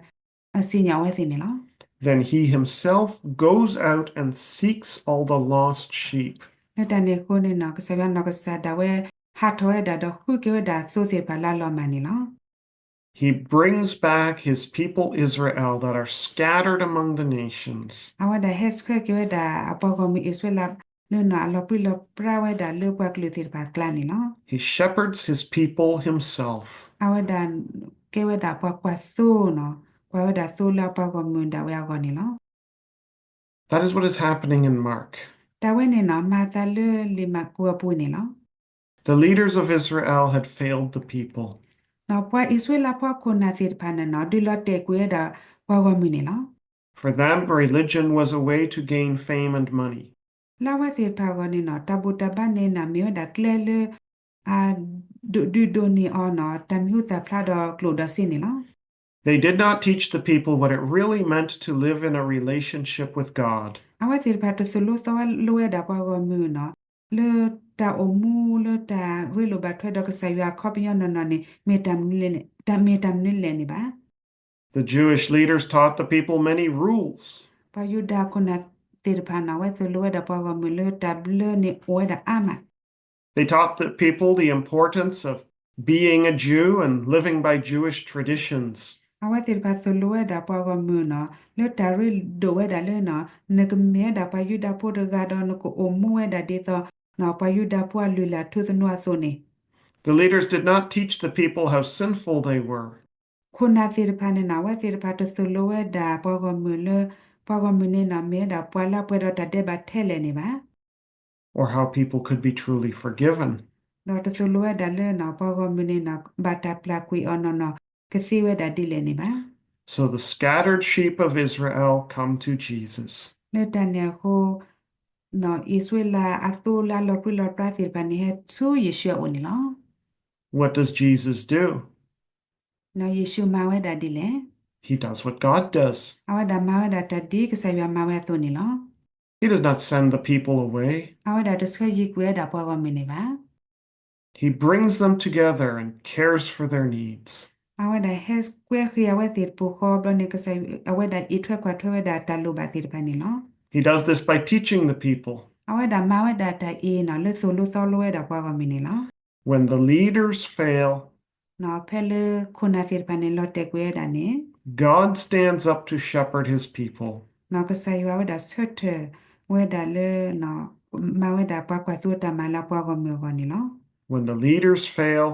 အစံၣ်ညီၣ်အဝဲသ့ၣ်န့ၣ်လီၤ. Then he himself goes out and seeks all the lost sheep. လၢတၢ်န့ၣ်အဃိန့ၣ်နီၤ ကစၢ်ယွၤနီၢ်ကစၢ်ဒၣ်ဝဲ ဟးထီၣ်ဝဲဒၣ်ဒီးဃုက့ၤဝဲဒၣ်အသိသ့ၣ်တဖၣ်လၢအလီၤမၢ်န့ၣ်လီၤ. He brings back his people Israel that are scattered among the nations. အဝဲဒၣ်ဟဲဆှၢက့ၤဝဲဒၣ်အပှၤဂီၢ်မုၢ်အံၣ်စရ့လးလၢနီၤ အလီၤပြံလီၤပြါဝဲဒၣ်လၢပှၤကလုာ်သ့ၣ်တဖၣ်အကျါန့ၣ်လီၤ. He shepherds his people himself. အဝဲဒၣ်ကဲဝဲဒၣ်ပှၤကွၢ်သိနီၤ, ကွၢ်ဝဲဒၣ်သိလၢအပှၤဂီၢ်မုၢ်ဒၣ်ဝဲအဂီၢ်န့ၣ်လီၤ. That is what is happening in Mark. တၢ်ဝဲန့ၣ်နီၤ မၤသးလၢလံာ်မၢ်ကူးအပူၤန့ၣ်လီၤ. The leaders of Israel had failed the people. ပှၤအံၣ်စရ့လးဖိအခိၣ်နၢ်သ့ၣ်တဖၣ်န့ၣ်နီၤ ဒုးလီၤတဲာ်ကွံာ်ဝဲဒၣ်ပှၤဂီၢ်မုၢ်န့ၣ်လီၤ. For them, religion was a way to gain fame and money. လၢအဝဲသ့ၣ်တဖၣ်အဂီၢ်န့ၣ်နီၤ တၢ်ဘူၣ်တၢ်ဘါန့ၣ်နီၤ မ့ၢ်ဝဲဒၣ်ကျဲလၢ အဒုးဒိးန့ၢ်အီၤနီၤ တၢ်မံၤဟူသၣ်ဖျါဒီးကျိၣ်ဒီးစ့န့ၣ်လီၤ. They did not teach the people what it really meant to live in a relationship with God. အဝဲသ့ၣ်တဖၣ်တသိၣ်လိသီလိဝဲဒၣ်ပှၤဂီၢ်မုၢ်နီၤ လၢတၢ်အိၣ်မူလၢတၢ်ရ့လိာ်ဘၣ်ထွဲဒီးကစၢ်ယွၤအခီပညီနီၢ်နီၢ်န့ၣ် မ့ၢ်တၢ်မနုၤလဲၣ်န့ၣ်, တၢ်မ့ၢ်တၢ်မနုၤလဲၣ်န့ၣ်ဘၣ်. The Jewish leaders taught the people many rules. ပှၤယူဒၤခိၣ်နၢ်သ့ၣ်တဖၣ်န့ၣ် အဝဲသိၣ်လိဝဲဒၣ်ပှၤဂီၢ်မုၢ်လၢတၢ်ဘျၢန့ၣ်အိၣ်ဝဲဒၣ်အါမး. They taught the people the importance of being a Jew and living by Jewish traditions. အဝဲသ့ၣ်တဖၣ်သိၣ်လိဝဲဒၣ်ပှၤဂီၢ်မုၢ်နီၤ လၢတၢ်ရ့ဒိၣ်ဝဲဒၣ်လၢနီၤ နကမ့ၢ်ဝဲဒၣ်ပှၤယူဒၤဖိတဂၤဒီးနကအိၣ်မူဝဲဒၣ်ဒ်သိး ပှၤယူဒၤဖိအလုၢ်အလၢ်ထူသနူအသိးန့ၣ်. The leaders did not teach the people how sinful they were. ခိၣ်နၢ်သ့ၣ်တဖၣ်န့ၣ်နီၤ အဝဲသ့ၣ်တဖၣ်တသိၣ်လိဝဲဒၣ်ပှၤဂီၢ်မုၢ်လၢ ပှၤဂီၢ်မုၢ်န့ၣ်နီၤ မ့ၢ်ဝဲဒၣ်ပှၤလၢအပှဲၤဒီးတၢ်ဒဲးဘးထဲလဲၣ်န့ၣ်ဘၣ်. Or how people could be truly forgiven. ဒီးတသိၣ်လိဝဲဒၣ်လၢနီၤ ပှၤဂီၢ်မုၢ်န့ၣ်နီၤ ဘၣ်တၢ်ပျၢ်ကွံာ်အီၤနီၢ်နီၢ် ကသ့ဝဲဒၣ်ဒ်လဲၣ်န့ၣ်ဘၣ်. So the scattered sheep of Israel come to Jesus. လၢတၢ်န့ၣ်အဃိ အံၣ်စရ့လးအသိလၢအလီၤပြံလီၤပြါသ့ၣ်တဖၣ်န့ၣ် ဟဲဆူယ့ၣ်ၡူးအအိၣ်န့ၣ်လီၤ. What does Jesus do? ယ့ၣ်ၡူးမၤဝဲဒၣ်ဒ်လဲၣ်. He does what God does. အဝဲဒၣ်မၤဝဲဒၣ်တၢ်ဒ်ကစၢ်ယွၤမၤဝဲအသိးန့ၣ်လီၤ. He does not send the people away. အဝဲဒၣ်တဆှၢယံၤကွံာ်ဝဲဒၣ်ပှၤဂီၢ်မုၢ်န့ၣ်ဘၣ်. He brings them together and cares for their needs. အဝဲဒၣ်ဟဲကွဲဃ့အဝဲသ့ၣ်တပူၤဃီဘျီန့ၣ် ကစၢ်အဝဲဒၣ်အံးထွဲကွၢ်ထွဲဝဲဒၣ်တၢ်လိၣ်ဘၣ်သ့ၣ်တဖၣ်န့ၣ်လီၤ. He does this by teaching the people. အဝဲဒၣ်မၤဝဲဒၣ်တၢ်အံၤနီၤ လၢသိၣ်လိသီလိဝဲဒၣ်ပှၤဂီၢ်မုၢ်န့ၣ်လီၤ. When the leaders fail, ဖဲလၢခိၣ်နၢ်သ့ၣ်တဖၣ်န့ၣ် လီၤတဲာ်ကွံာ်ဝဲဒၣ်န့ၣ် God stands up to shepherd his people. ကစၢ်ယွၤဝဲဒၣ်ဆၢထၢၣ်ဝဲဒၣ်လၢ မၤဝဲဒၣ်ပှၤကွၢ်သိတၢ်မၤလၢအပှၤဂီၢ်မုၢ်အဂီၢ်န့ၣ်လီၤ. When the leaders fail,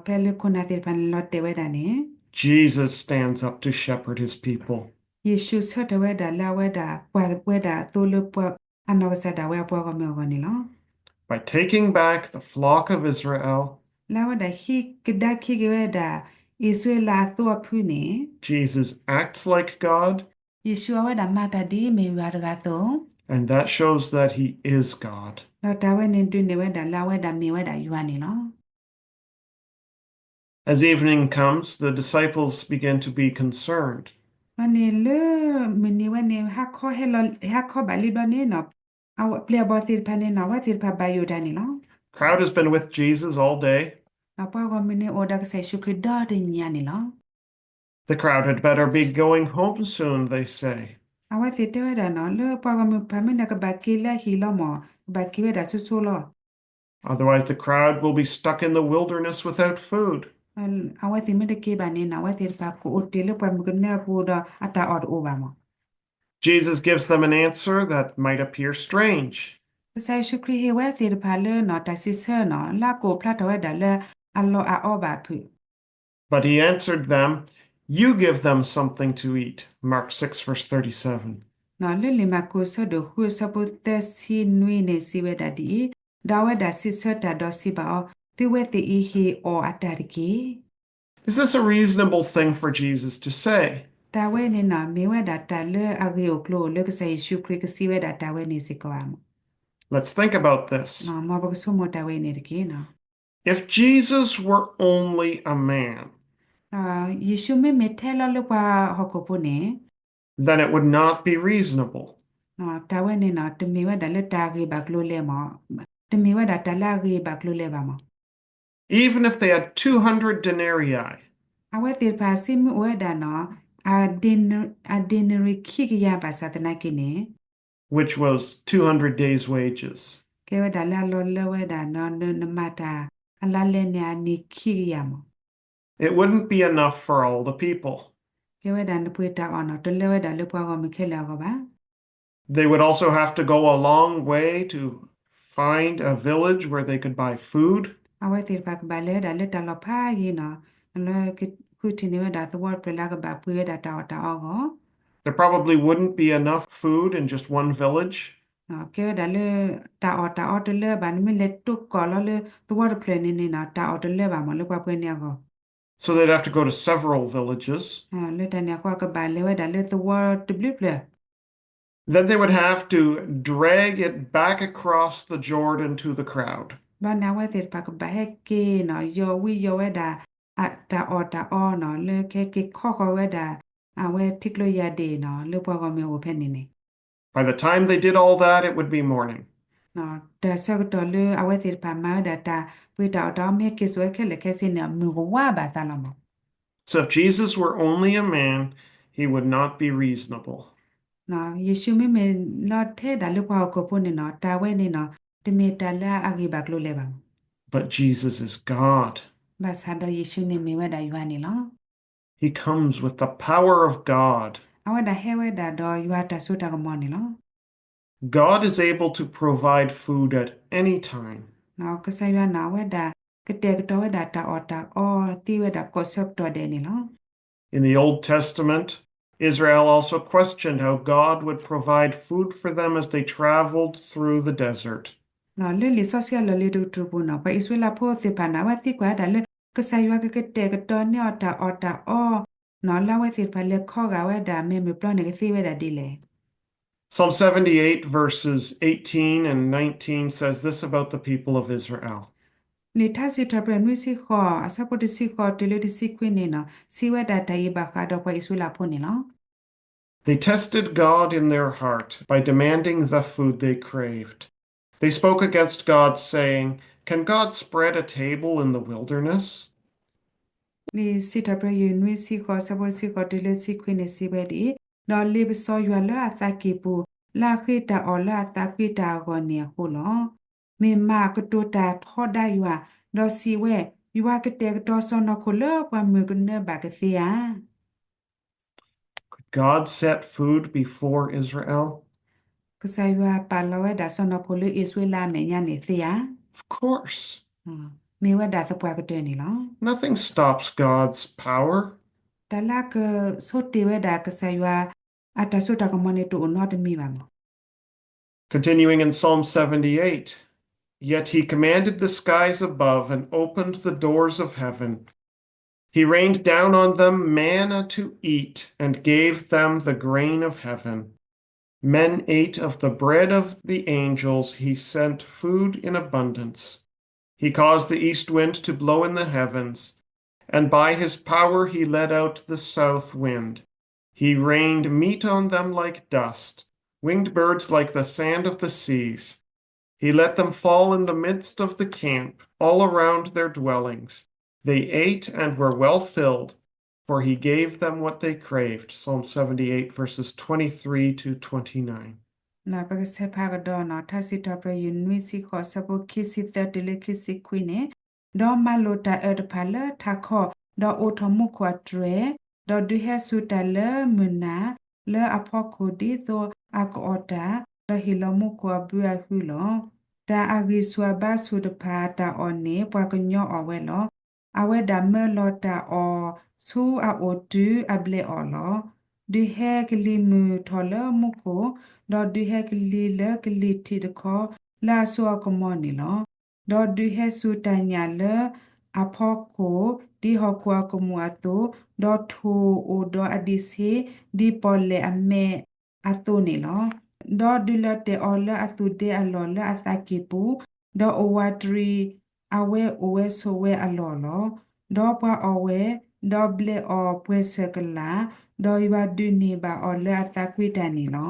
ဖဲလၢခိၣ်နၢ်သ့ၣ်တဖၣ်န့ၣ် လီၤတဲာ်ဝဲဒၣ်န့ၣ် Jesus stands up to shepherd his people. ယ့ၣ်ၡူးဆၢထၢၣ်ဝဲဒၣ်လၢအဝဲဒၣ်ကွၢ်ဝဲဒၣ်အသိလၢပှၤအနီၢ်ကစၢ်ဒၣ်ဝဲအပှၤဂီၢ်မုၢ်အဂီၢ်န့ၣ်လီၤ. By taking back the flock of Israel, လၢအဝဲဒၣ်ဟံးကဒါခံက့ၤဝဲဒၣ် အံၣ်စရ့လးအသိအဖုန့ၣ် Jesus acts like God, ယ့ၣ်ၡူးအဝဲဒၣ်မၤတၢ်ဒ်အမ့ၢ်ယွၤတဂၤအသိး and that shows that he is God. ဒီးတၢ်ဝဲန့ၣ်ဒုးနဲၣ်ဝဲဒၣ်လၢအဝဲဒၣ်မ့ၢ်ဝဲဒၣ်ယွၤန့ၣ်လီၤ. As evening comes, the disciples begin to be concerned. ဘျီန့ၣ်လၢမုၢ်နံၤဝဲန့ၣ် ဟါခီဟဲလီၤ ဟါခီဘၣ်လံဘျီန့ၣ်နီၤ ပျဲၢ်အဘီၣ်သ့ၣ်တဖၣ်န့ၣ်နီၤ အဝဲသ့ၣ်တဖၣ်ဘၣ်ယိၣ်တၢ်န့ၣ်လီၤ. Crowd has been with Jesus all day. ပှၤဂီၢ်မုၢ်န့ၣ်အိၣ်ဒီးကစၢ်ယ့ၣ်ၡူးခရံာ်ဒီတနံၤညါန့ၣ်လီၤ. The crowd had better be going home soon, they say. အဝဲသ့ၣ်တဲဝဲဒၣ်နီၤ လၢပှၤဂီၢ်မုၢ်ဖးမ့ၢ်န့ၣ် ကဘၣ်က့ၤလၢအဟံၣ်လီၤမၢ် ကဘၣ်က့ၤဝဲဒၣ်ဆိဆိလီၤ. Otherwise, the crowd will be stuck in the wilderness without food. အဝဲသ့ၣ်မ့ၢ်တက့ၤဘၣ်န့ၣ်နီၤ အဝဲသ့ၣ်တဖၣ်ကအိၣ်တ့ၢ်လၢပှၢ်မုၢ်ကနၢအပူၤဒီးအတၢ်အီၣ်တအိၣ်ဘၣ်မၢ်. Jesus gives them an answer that might appear strange. ကစၢ်ယ့ၣ်ၡူးခရံာ်ဟ့ၣ်ဝဲသ့ၣ်တဖၣ်လၢနီၤ တၢ်စံးဆၢနီၤ လၢအကအိၣ်ဖျါထီၣ်ဝဲဒၣ်လၢအလီၢ်အအီဘၣ်အဖုၣ် But he answered them, You give them something to eat. Mark six, verse thirty-seven. လၢလံာ်မၢ်ကူးဆၢဒိၣ်ဃုအဆၢဖိသၢဆံနွံန့ၣ် စံးဝဲဒၣ်ဒ်အံၤ, ဒီးအဝဲဒၣ်စံးဆၢတၢ်ဒီးစံးဘၣ်အီၤ, သုဝဲသ့ၣ်အံၤဟ့ၣ်အီၣ်အတၢ်တက့ၢ်. Is this a reasonable thing for Jesus to say? တၢ်ဝဲန့ၣ်နီၤ မ့ၢ်ဝဲဒၣ်တၢ်လၢအဂ့ၤအိၣ်ကျိၤအိၣ်လၢကစၢ်ယ့ၣ်ၡူးခရံာ်ကစံးဝဲဒၣ်တၢ်ဝဲန့ၣ်စ့ၢ်ကီးဧါမၢ်. Let's think about this. မ်ပကဆိကမိၣ်တၢ်ဝဲန့ၣ်တက့ၢ်နီၤ. If Jesus were only a man, then it would not be reasonable. ယ့ၣ်ၡူးမ့မ့ၢ်ထဲလီၤလၢပှၤဟီၣ်ခိၣ်ဖိန့ၣ်, တၢ်ဝဲန့ၣ်နီၤ တမ့ၢ်ဝဲဒၣ်လၢတၢ်ဂ့ၤဘၣ်ကျိၤလဲၣ်မၢ်, တမ့ၢ်ဝဲဒၣ်တၢ်လၢအဂ့ၤဘၣ်ကျိၤလဲၣ်ဘၣ်မၢ်. Even if they had two hundred denarii, အဝဲသ့ၣ်တဖၣ်စံးမ့ၢ်အိၣ်ဝဲဒၣ်နီၤ အ denari ခံကယၤဘၣ်ဆၣ်သနာ်က့န့ၣ်, which was two hundred days' wages. ကဲဝဲဒၣ်လၢအလီၤလၢဝဲဒၣ်နီၤ နမၤတၢ်အလါလဲန့ၣ်အနံၤခံကယၤမၢ်. It wouldn't be enough for all the people. ကဲဝဲဒၣ်နပှ့ၤတၢ်အီၣ်နီၤ တလၢဝဲဒၣ်လၢပှၤဂီၢ်မုၢ်ခဲလၢာ်အဂီၢ်ဘၣ်. They would also have to go a long way to find a village where they could buy food. အဝဲသ့ၣ်တဖၣ်ကဘၣ်လဲၤဝဲဒၣ်လၢတၢ်လီၢ်ဖးယံၤနီၤ လၢကဃုထံၣ်န့ၢ်ဝဲဒၣ်သဝီတဖျၢၣ်လၢအကဘၣ်ပှ့ၤဝဲဒၣ်တၢ်အီၣ်တၢ်အီအဂီၢ်. There probably wouldn't be enough food in just one village. ကဲဝဲဒၣ်လၢ တၢ်အီၣ်တၢ်အီတလၢဘၣ် နမ့ၢ်လဲၤတိၢ်ကီၢ်လီၤလၢသဝီတဖျၢၣ်န့ၣ်န့ၣ်နီၤ တၢ်အီၣ်တလၢဘၣ်မးလၢပှၤပှ့ၤန့ၢ်အဂီၢ်. So they'd have to go to several villages. လၢတၢ်န့ၣ်အဃိ ကဘၣ်လဲၤဝဲဒၣ်လၢသဝီတဘျုးဖျၢၣ် Then they would have to drag it back across the Jordan to the crowd. ဘျီန့ၣ်အဝဲသ့ၣ်တဖၣ်ကဘၣ်ဟဲက့ၤနီၤ ယီၤဝံယီၤဝဲဒၣ် တၢ်အီၣ်တၢ်အီနီၤ လၢကဟဲက့ၤခီဃီၤဝဲဒၣ် အဝဲထံကျိယၤဒ့ၣ်နီၤ လၢပှၤဂီၢ်မုၢ်အအိၣ်ဖဲန့ၣ်န့ၣ် By the time they did all that, it would be morning. တၢ်ဆၢကတီၢ်လၢအဝဲသ့ၣ်တဖၣ်မၤဝဲဒၣ်တၢ်ပှ့ၤတၢ်အီၣ်တၢ်အီ မ့ၢ်ဟဲက့ၤစိာ်ဝဲခဲလၢာ်ခဲဆ့န့ၣ် မုၢ်ကဝါဘၣ်သးလီၤမး. So if Jesus were only a man, he would not be reasonable. ယ့ၣ်ၡူးမ့မ့ၢ်လီၤထဲဒၣ်လၢပှၤဟီၣ်ခိၣ်ဖိန့ၣ်နီၤ တၢ်ဝဲန့ၣ်နီၤ တမ့ၢ်တၢ်လၢအဂ့ၢ်ဘၣ်ကျိၤလဲၣ်ဘၣ်. But Jesus is God. ဘၣ်ဆၣ်ဒီးယ့ၣ်ၡူးန့ၣ်မ့ၢ်ဝဲဒၣ်ယွၤန့ၣ်လီၤ. He comes with the power of God. အဝဲဒၣ်ဟဲဝဲဒၣ်ဒီးယွၤတၢ်စိတၢ်ကမီၤန့ၣ်လီၤ. God is able to provide food at any time. ကစၢ်ယွၤန့ၣ် အဝဲဒၣ်ကတဲာ်ကတီၤဝဲဒၣ်တၢ်အီၣ်တၢ်အီ သ့ဝဲဒၣ်ကိးဆၢကတီၢ်ဒဲးန့ၣ်လီၤ. In the Old Testament, Israel also questioned how God would provide food for them as they traveled through the desert. လၢလံာ်စီဆှံအလီၢ်လံၤတကတြူၢ်ပူၤန့ၣ် ပှၤအံၣ်စရ့လးဖိသ့ၣ်တဖၣ်န့ၣ် အဝဲသံကွၢ်ဝဲဒၣ်လၢ ကစၢ်ယွၤကကတဲာ်ကတီၤန့ၢ်အီၤတၢ်အီၣ်တၢ်အီ လၢအဝဲသ့ၣ်တဖၣ်လဲၤခီဂာ်ဝဲဒၣ်မ့ၢ်မုၢ်ပျီန့ၣ်ကသ့ဝဲဒၣ်ဒ်လဲၣ်. Psalm seventy-eight, verses eighteen and nineteen says this about the people of Israel. လံာ်ထါစံးထီၣ်ပတြၢၤနွံဆံဃိး အဆၢဖိတဆံဃိးတုၤလၢတဆံခွံန့ၣ်နီၤ စံးဝဲဒၣ်တၢ်အံၤဘၣ်ဃးဒီးပှၤအံၣ်စရ့လးဖိန့ၣ်လီၤ. They tested God in their heart by demanding the food they craved. They spoke against God, saying, Can God spread a table in the wilderness? လံာ်စံးထီၣ်ပတြၢၤယုၢ်နွံဆံဃိး အဆၢဖိတဆံဃိးတုၤလၢတဆံခွံန့ၣ်စံးဝဲဒ်အံၤ, ဒီးလ့ပစီယွၤလၢအသးကံၢ်ပူၤ, လၢအဃ့တၢ်အီၣ်လၢအသးကွံတၢ်အဂီၢ်န့ၣ်အဃိလီၤ. မ့ၢ်မးကတိၤတၢ်ထီဒါယွၤ, ဒီးစံးဝဲ, ယွၤကတဲာ်ကတီၤစီၢ်နီၤခိၣ်လၢပှၤမုၢ်ကနၢဘၣ်ကသ့ဧါ. Could God set food before Israel? ကစၢ်ယွၤပာ်လီၤဝဲဒၣ်စီၢ်နီၤခိၣ်လၢအံၣ်စရ့လးအမဲာ်ညါန့ၣ်သ့ဧါ. Of course. မ့ၢ်ဝဲဒၣ်သပှၢ်ကတၢၢ်န့ၣ်လီၤ. Nothing stops God's power. တၢ်လၢအကဆိးတ့ၢ်ဝဲဒၣ်ကစၢ်ယွၤအတၢ်စိတၢ်ကမီၤန့ၣ်တအိၣ်နီတမံၤဘၣ်မး. Continuing in Psalm seventy-eight, Yet he commanded the skies above and opened the doors of heaven. He rained down on them manna to eat and gave them the grain of heaven. Men ate of the bread of the angels. He sent food in abundance. He caused the east wind to blow in the heavens, and by his power he led out the south wind. He rained meat on them like dust, winged birds like the sand of the seas. He let them fall in the midst of the camp, all around their dwellings. They ate and were well filled, for he gave them what they craved. Psalm seventy-eight, verses twenty-three to twenty-nine. ပကဆဲးဖးကဒီးနီၤ, ထါစံးထီၣ်ပတြၢၤယုၢ်နွံဆံဃိး အဆၢဖိခံဆံသၢတုၤလၢခံဆံခွံန့ၣ်, ဒီးမၤလိာ်တၢ်အၢၣ်တဖၣ်လၢထးခီၣ်, ဒီးအိးထီၣ်မူခိၣ်အတြဲၤ, ဒီးဒုးဟဲစူၤတၢ်လၢမုၢ်နၤ, လၢအဖီခိၣ်ဒ်သိးအကအီၣ်တၢ်, ဒီးဟ့ၣ်လီၤမူခိၣ်အဘုအဟုလီၤ. တၢ်အဂံၢ်ဆူၣ်အဘါဆူၣ်တဖၣ်အတၢ်အီၣ်န့ၣ် ပှၤကညီအီၣ်ဝဲလီၤ. အဝဲဒၣ်မၢလီၤတၢ်အီၣ်ဆူအအိၣ်တုၤအဘျဲၣ်အီၤလီၤ. ဒုးဟဲကလံၤမုၢ်ထီၣ်လၢမူခိၣ်, ဒီးဒုးဟဲကလံၤလၢကလံၤထံးတခီ လၢအစိအကမီၤန့ၣ်လီၤ. ဒီးဒုးဟဲစူၤတၢ်ညၣ်လၢအဖီခိၣ် ဒ်ဟီၣ်ခိၣ်အကမူၣ်အသိး, ဒီးထိၣ်အိၣ်ဒီးအဒံးဆ့ ဒ်ပီၣ်လဲၣ်အမဲးအသိးန့ၣ်လီၤ. ဒီးဒုးလီၤတဲာ်အီၤလၢအသူၣ်ဒ့အလီၢ်လၢအသးကံၢ်ပူၤ, ဒီးအိၣ်ဝးတရံးအဝဲအိၣ်ဝဲဆိးဝဲအလီၢ်လီၤ. ဒီးပှၤအီၣ်ဝဲ, ဒီးဘျဲၣ်အီၤပှဲၤဆၢၣ်ကလာ်, ဒီးယွၤဒုးန့ၢ်ဘၣ်အီၤလၢအသးကွံတၢ်န့ၣ်လီၤ.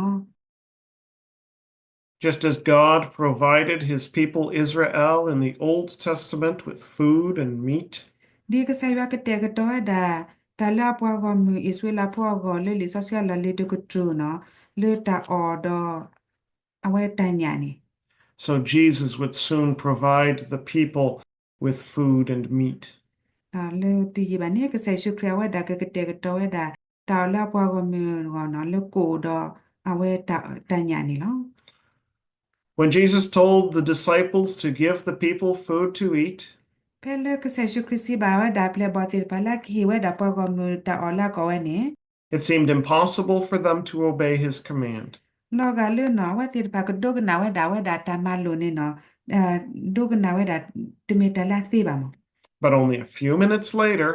Just as God provided his people Israel in the Old Testament with food and meat, ဒ်ကစၢ်ယွၤကတဲာ်ကတီၤဝဲဒၣ် တၢ်လၢအပှၤဂီၢ်မုၢ်အံၣ်စရ့လးဖိအဂီၢ်လၢလံာ်စီဆှံအလီၢ်လံၤတကတြူၢ်နီၤ လၢတၢ်အီၣ်ဒီး အဝဲတၢ်ညၣ်န့ၣ်, so Jesus would soon provide the people with food and meat. လၢတယံာ်ဘၣ်န့ၣ် ကစၢ်ယ့ၣ်ၡူးခရံာ်အဝဲဒၣ်ကကတဲာ်ကတီၤဝဲဒၣ် တၢ်အီၣ်လၢအပှၤဂီၢ်မုၢ်အဂီၢ်နီၤ လၢကိၣ်ဒီးအဝဲတၢ်ညၣ်န့ၣ်လီၤ. When Jesus told the disciples to give the people food to eat, ဖဲလၢကစၢ်ယ့ၣ်ၡူးခရံာ်စံးဘၣ်ဝဲဒၣ်အပျဲၢ်အဘီၣ်သ့ၣ်တဖၣ်လၢအကဟ့ၣ်ဝဲဒၣ်ပှၤဂီၢ်မုၢ်တၢ်အီၣ်လၢအကိးဝဲန့ၣ် it seemed impossible for them to obey his command. လီၤဂာ်လၢနီၤ အဝဲသ့ၣ်တဖၣ်ကဒိကနၣ်ဝဲဒၣ်ဝဲဒၣ်တၢ်မၤလိာ်န့ၣ်နီၤ ဒိကနၣ်ဝဲဒၣ်တမ့ၢ်တၢ်လၢအသ့ဘၣ်မး. But only a few minutes later,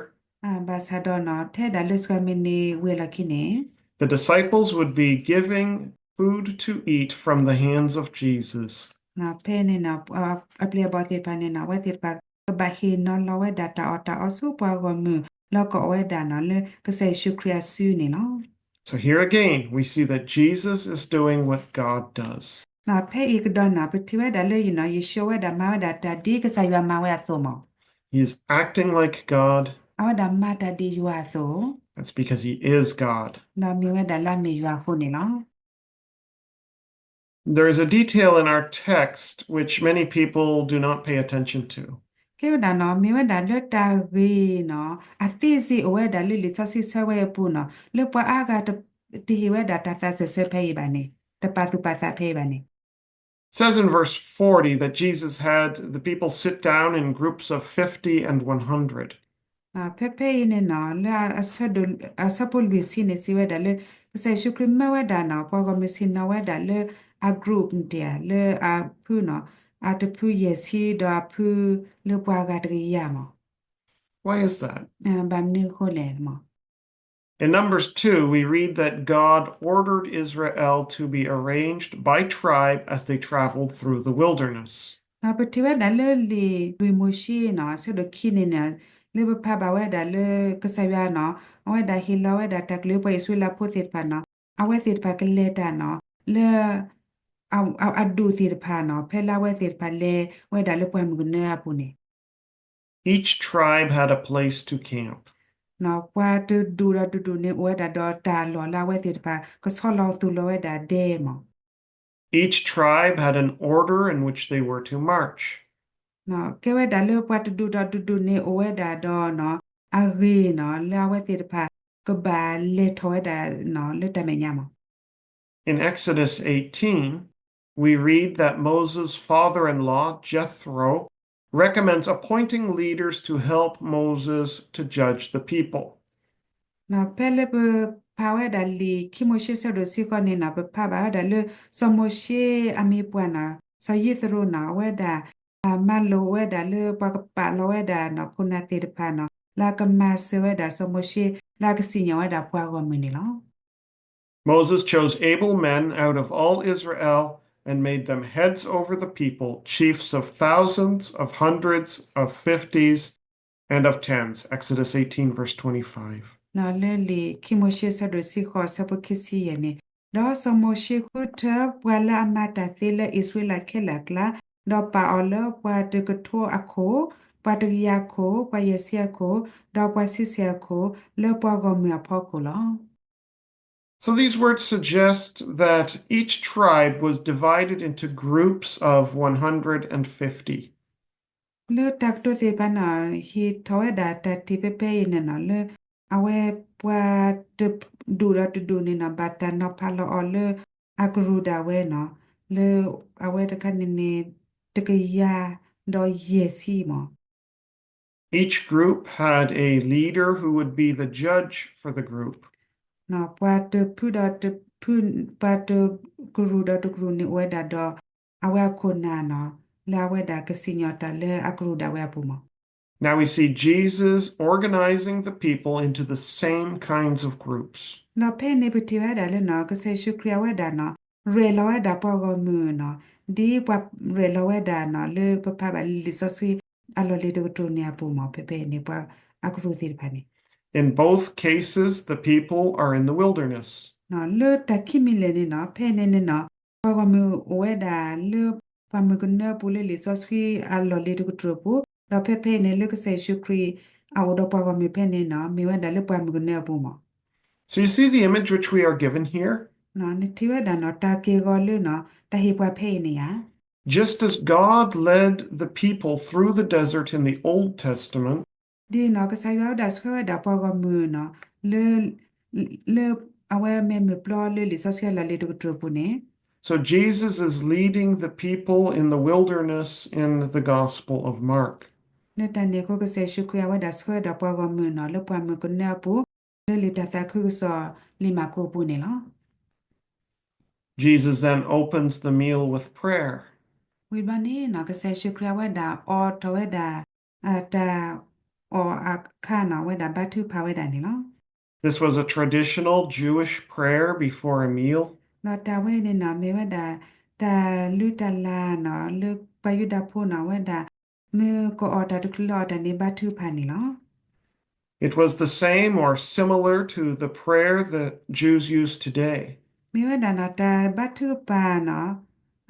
ဘၣ်ဆၣ်ဒီးနီၤ ထဲဒၣ်လၢစှၤမံးနံးဝံၤအလီၢ်ခံန့ၣ် the disciples would be giving food to eat from the hands of Jesus. ဖဲန့ၣ်နီၤ အပျဲၢ်အဘီၣ်သ့ၣ်တဖၣ်န့ၣ်နီၤ အဝဲသ့ၣ်တဖၣ်ကဘၣ်ဟ့ၣ်နီၤလီၤဝဲဒၣ်တၢ်အီၣ်တၢ်အီဆူပှၤဂီၢ်မုၢ်လၢအကိးဝဲဒၣ်နီၤ လၢကစၢ်ယ့ၣ်ၡူးခရံာ်အစုန့ၣ်လီၤ. So here again, we see that Jesus is doing what God does. ဖဲအံၤကဒီးနီၤ ပထံၣ်ဝဲဒၣ်လၢယနီၤ ယ့ၣ်ၡူးဝဲဒၣ်မၤဝဲဒၣ်တၢ်ဒ်ကစၢ်ယွၤမၤဝဲအသိးမး. He is acting like God. အဝဲဒၣ်မၤတၢ်ဒ်ယွၤအသိး That's because he is God. ဒီးမ့ၢ်ဝဲဒၣ်လၢအမ့ၢ်ယွၤအဃိန့ၣ်လီၤ. There is a detail in our text which many people do not pay attention to. ကဲဝဲဒၣ်နီၤ မ့ၢ်ဝဲဒၣ်လၢတၢ်ဂ့ၢ်နီၤ အသေးစိတ်အိၣ်ဝဲဒၣ်လၢလံာ်စီဆှံဆၢဝဲအပူၤနီၤ လၢပှၤအါဂၤတဟ့ၣ်ဝဲဒၣ်တၢ်သးစၢၢ်ဆၢဖဲအံၤဘၣ်န့ၣ် တပာ်သူၣ်ပာ်သးဖဲအံၤဘၣ်န့ၣ် It says in verse forty that Jesus had the people sit down in groups of fifty and one hundred. ဖဲဖဲအံၤန့ၣ်နီၤ လၢအဆၢဖိလွံၢ်ဆံန့ၣ် စံးဝဲဒၣ်လၢ ကစၢ်ယ့ၣ်ၡူးခရံာ်မၢဝဲဒၣ်နီၤ ပှၤဂီၢ်မုၢ်ဆ့ၣ်နီၤဝဲဒၣ်လၢအ group န့ၣ် လၢအဖုနီၤ အတဖုယဲၢ်ဆံ ဒီးအဖုလၢပှၤဂၤတကယၤမး. Why is that? ဘၣ်မနုၤအဃိလဲၣ်မး. In Numbers two, we read that God ordered Israel to be arranged by tribe as they traveled through the wilderness. ပထံၣ်ဝဲဒၣ်လၢလံာ်လွံၢ်မိၤၡ့နီၤ အဆၢဒိၣ်ခံန့ၣ်န့ၣ် လၢပဖးဘၣ်ဝဲဒၣ်လၢကစၢ်ယွၤနီၤ အဝဲဒၣ်ဟ့ၣ်လီၤဝဲဒၣ်တၢ်ကလုၢ်ပှၤအံၣ်စရ့လးဖိသ့ၣ်တဖၣ်နီၤ အဝဲသ့ၣ်တဖၣ်ကလဲၤတၢ်နီၤ လၢ အဒူၣ်သ့ၣ်တဖၣ်နီၤ ဖဲလၢအဝဲသ့ၣ်တဖၣ်လဲၤဝဲဒၣ်လၢပှၢ်မုၢ်ကနၢအပူၤန့ၣ် Each tribe had a place to camp. ပှၤတဒူၣ်ဒီးတဒူၣ်န့ၣ် အိၣ်ဝဲဒၣ်ဒီးတၢ်လီၢ်လၢအဝဲသ့ၣ်တဖၣ် ကဆီလီၤသူၣ်လီၤဝဲဒၣ်ဒဲမး. Each tribe had an order in which they were to march. ကဲဝဲဒၣ်လၢပှၤတဒူၣ်ဒီးတဒူၣ်န့ၣ် အိၣ်ဝဲဒၣ်ဒီး အဂ့ၢ်နီၤ လၢအဝဲသ့ၣ်တဖၣ် ကဘၣ်လဲၤထီၣ်ဝဲဒၣ်နီၤ လၢတၢ်မဲာ်ညါမး. In Exodus eighteen, we read that Moses' father-in-law, Jethro, recommends appointing leaders to help Moses to judge the people. ဖဲလၢပဖးဝဲဒၣ်လံာ်ခံမိၤၡ့ဆၢဒိၣ်တဆံဃိးန့ၣ်နီၤ ပဖးဘၣ်ဝဲဒၣ်လၢ စီၤမိၤၡ့အမံၤပှၢ်နီၤ စီၤယံးသရိၤနီၤ အဝဲဒၣ် မၤလိာ်ဝဲဒၣ်လၢပှၤကပာ်လီၤဝဲဒၣ်နီၤ ခိၣ်နၢ်သ့ၣ်တဖၣ်နီၤ လၢအကမၤစၢၤဝဲဒၣ်စီၤမိၤၡ့ လၢအကစံၣ်ညီၣ်ဝဲဒၣ်ပှၤဂီၢ်မုၢ်န့ၣ်လီၤ. Moses chose able men out of all Israel and made them heads over the people, chiefs of thousands, of hundreds, of fifties, and of tens. Exodus eighteen, verse twenty-five. လၢလံာ်ခံမိၤၡ့ဆၢဒိၣ်တဆံဃိးဆၢဖိခံဆံယဲၢ်န့ၣ်, ဒီးစီၤမိၤၡ့ဃုထၢပှၤလၢအမၤတၢ်သ့လၢအံၣ်စရ့လးခဲလၢာ်အကျါ, ဒီးပာ်အီၤလၢပှၤတကထိအခိၣ်, ပှၤတကယၤအခိၣ်, ပှၤယဲၢ်ဆံအခိၣ်, ဒီးပှၤဆံဆဲၣ်အခိၣ်, လၢပှၤဂီၢ်မုၢ်အဖီခိၣ်လီၤ. So these words suggest that each tribe was divided into groups of one hundred fifty. လၢတၢ်ကတိၤသ့ၣ်တဖၣ်န့ၣ် ဟ့ၣ်ထီၣ်ဝဲဒၣ်တၢ်ထံၣ်ဖဲဖဲအံၤန့ၣ်နီၤ လၢအဝဲပှၤတဒူၣ်ဒီးတဒူၣ်န့ၣ်နီၤ ဘၣ်တၢ်နီၤဖးလီၤအီၤလၢအကရူၢ်ဒၣ်ဝဲနီၤ လၢအဝဲတခါန့ၣ်န့ၣ် တကယၤဒီးယဲၢ်ဆံမး. Each group had a leader who would be the judge for the group. ပှၤတဖုဒီးတဖု, ပှၤတကရူၢ်ဒီးတကရူၢ်န့ၣ်အိၣ်ဝဲဒၣ်ဒီး အဝဲအခိၣ်နၢ်နီၤ လၢအဝဲဒၣ်ကစံၣ်ညီၣ်တၢ်လၢအကရူၢ်ဒၣ်ဝဲအပူၤမး. Now we see Jesus organizing the people into the same kinds of groups. ဒီးဖဲန့ၣ်ပထံၣ်ဝဲဒၣ်လၢနီၤ ကစၢ်ယ့ၣ်ၡူးခရံာ်အဝဲဒၣ်နီၤ ရဲၣ်လီၤဝဲဒၣ်ပှၤဂီၢ်မုၢ်နီၤ ဒ်ပှၤရဲၣ်လီၤဝဲဒၣ်နီၤ လၢပဖးဘၣ်လံာ်စီဆှံအလီၢ်လံၤတကတြူၢ်န့ၣ်အပူၤမး ဖဲဖဲန့ၣ်ပှၤအကရူၢ်သ့ၣ်တဖၣ်န့ၣ် In both cases, the people are in the wilderness. လၢတၢ်ခံမံၤလဲၣ်န့ၣ်နီၤ ဖဲန့ၣ်န့ၣ်နီၤ ပှၤဂီၢ်မုၢ်အိၣ်ဝဲဒၣ်လၢပှၢ်မုၢ်ကနၢအပူၤလၢလံာ်စီဆှံအလီၢ်လံၤတကတြူၢ်အပူၤ, ဒီးဖဲဖဲအံၤန့ၣ်လၢကစၢ်ယ့ၣ်ၡူးခရံာ်အအိၣ်ဒီးပှၤဂီၢ်မုၢ်ဖဲန့ၣ်နီၤ မ့ၢ်ဝဲဒၣ်လၢပှၢ်မုၢ်ကနၢအပူၤမး. So you see the image which we are given here? နထံၣ်ဝဲဒၣ်နီၤ တၢ်က့ၢ်ဂီၤလၢနီၤ တၢ်ဟ့ၣ်ပှၤဖဲအံၤန့ၣ်ဧါ. Just as God led the people through the desert in the Old Testament, ဒ်န့ၣ် ကစၢ်ယွၤဝဲဒၣ်ဆှၢဝဲဒၣ်ပှၤဂီၢ်မုၢ်န့ၣ် လၢ လၢအဝဲမ့ၢ်မုၢ်ပျီလၢလံာ်စီဆှံအလီၢ်လံၤတကတြူၢ်အပူၤန့ၣ် So Jesus is leading the people in the wilderness in the Gospel of Mark. လၢတၢ်န့ၣ်အဃိ ကစၢ်ယ့ၣ်ၡူးခရံာ်အဝဲဒၣ်ဆှၢဒီးပှၤဂီၢ်မုၢ်န့ၣ် လၢပှၢ်မုၢ်ကနၢအပူၤ လၢလံာ်တၢ်သးခုကစီၣ်လံာ်မၢ်ကူးအပူၤန့ၣ်လီၤ. Jesus then opens the meal with prayer. ဝံၤဘျီန့ၣ် ကစၢ်ယ့ၣ်ၡူးခရံာ်အဝဲဒၣ်အိးထီၣ်ဝဲဒၣ် တၢ်အီၣ်အခါန့ၣ် အဝဲဒၣ်ဘါထုကဖၣ်ဝဲဒၣ်န့ၣ်လီၤ. This was a traditional Jewish prayer before a meal. ဒီးတၢ်ဝဲန့ၣ်န့ၣ် မ့ၢ်ဝဲဒၣ် တၢ်လုၢ်တၢ်လၢ်န့ၣ် လၢပှၤယူဒၤဖိန့ၣ် အဝဲဒၣ် မ့ၢ်ကအီၣ်တၢ်တချုးလၢအီၣ်တၢ်န့ၣ် ဘါထုကဖၣ်န့ၣ်လီၤ. It was the same or similar to the prayer the Jews use today. မ့ၢ်ဝဲဒၣ်န့ၣ် တၢ်ဘါထုကဖၣ်န့ၣ်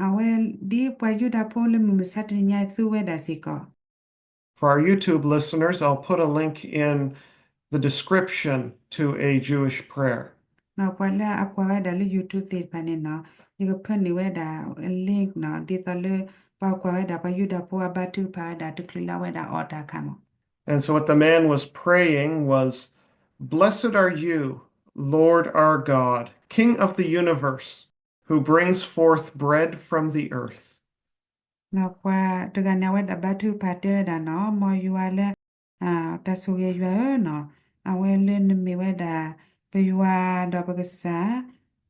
အဝဲဒ်ပှၤယူဒၤဖိလၢမုၢ်မဆါတနံၤညါသူဝဲဒၣ်စ့ၢ်ကီး For our YouTube listeners, I'll put a link in the description to a Jewish prayer. ပှၤလၢအကွၢ်ဝဲဒၣ်လၢ YouTube သ့ၣ်တဖၣ်န့ၣ်န့ၣ် ယကဖၢနုာ်ဝဲဒၣ် link န့ၣ် ဒ်သိးလၢ ပှၤကွၢ်ဝဲဒၣ်ပှၤယူဒၤဖိအဘါထုကဖၣ်ဝဲဒၣ်တချုးလၢအဝဲဒၣ်အီၣ်တၢ်အခါမး. And so what the man was praying was, Blessed are you, Lord our God, King of the universe, who brings forth bread from the earth. ပှၤတဂၤန့ၣ် အဝဲဒၣ်ဘါထုကဖၣ်တဲဝဲဒၣ်န့ၣ် မ်ယွၤလၢ တၢ်ဆိၣ်ဂ့ၤယွၤဧၢန့ၣ် အဝဲလၢနမ့ၢ်ဝဲဒၣ် ပယွၤဒီးပကစၢ်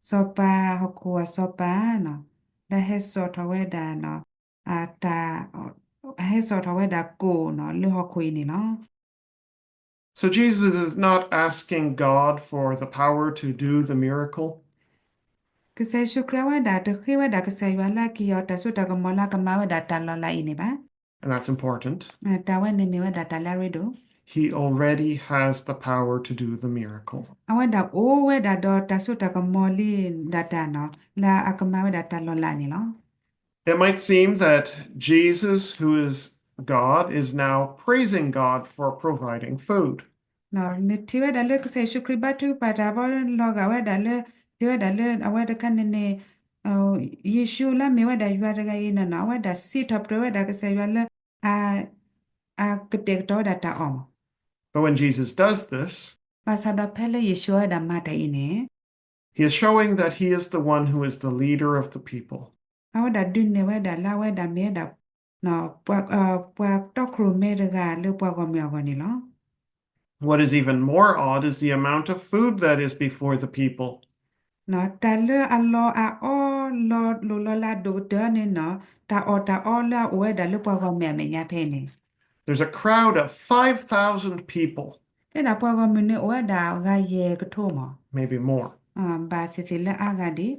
စီၤပၤဟီၣ်ခိၣ်အစီၤပၤန့ၣ် လၢဟဲစိာ်ထီၣ်ဝဲဒၣ်န့ၣ် တၢ် ဟဲစိာ်ထီၣ်ဝဲဒၣ်ကိၣ်န့ၣ် လၢဟီၣ်ခိၣ်အံၤန့ၣ်လီၤ. So Jesus is not asking God for the power to do the miracle. ကစၢ်ယ့ၣ်ၡူးခရံာ်အဝဲဒၣ်တဃ့ဝဲဒၣ်ကစၢ်ယွၤလၢကဟ့ၣ်အီၤတၢ်စိတၢ်ကမီၤလၢအကမၤဝဲဒၣ်တၢ်လီၤလးအံၤန့ၣ်ဘၣ်. And that's important. တၢ်ဝဲန့ၣ်မ့ၢ်ဝဲဒၣ်တၢ်လၢအရ့ဒိၣ် He already has the power to do the miracle. အဝဲဒၣ်အိၣ်ဝဲဒၣ်ဒီးတၢ်စိတၢ်ကမီၤလံဒၣ်တၢ်န့ၣ် လၢအကမၤဝဲဒၣ်တၢ်လီၤလးန့ၣ်လီၤ. It might seem that Jesus, who is God, is now praising God for providing food. နထံၣ်ဝဲဒၣ်လၢကစၢ်ယ့ၣ်ၡူးခရံာ်ဘါထုကဖၣ်တၢ်ဘီ လီၤဂာ်ဝဲဒၣ်လၢ ထံၣ်ဝဲဒၣ်လၢအဝဲတခါန့ၣ်န့ၣ် ယ့ၣ်ၡူးလၢအမ့ၢ်ဝဲဒၣ်ယွၤတဂၤအံၤန့ၣ် အဝဲဒၣ်စံးထီၣ်ပတြၢၤဝဲဒၣ်ကစၢ်ယွၤလၢ အကတဲာ်ကတီၤဝဲဒၣ်တၢ်အီၣ်မး. But when Jesus does this, ဘၣ်ဆၣ်ဒီးဖဲလၢယ့ၣ်ၡူးအဝဲဒၣ်မၤတၢ်အံၤန့ၣ် he is showing that he is the one who is the leader of the people. အဝဲဒၣ်ဒုးနဲၣ်ဝဲဒၣ်လၢအဝဲဒၣ်မ့ၢ်ဝဲဒၣ် ပှၤတီခိၣ်ရိၣ်မဲတဂၤလၢပှၤဂီၢ်မုၢ်အဂီၢ်န့ၣ်လီၤ. What is even more odd is the amount of food that is before the people. တၢ်လၢအလီၢ်အအီလီၤလိၢ်လီၤလးဒိၣ်ကတၢၢ်န့ၣ်န့ၣ် တၢ်အီၣ်တၢ်အီလၢအအိၣ်ဝဲဒၣ်လၢပှၤဂီၢ်မုၢ်အမဲာ်ညါဖဲန့ၣ် There's a crowd of five thousand people. ဖဲဒၣ်ပှၤဂီၢ်မုၢ်န့ၣ်အိၣ်ဝဲဒၣ်ဂၤယဲၢ်ကထိမး, maybe more, ဘၣ်သ့ၣ်သ့ၣ်လၢအါဂၤဒံး,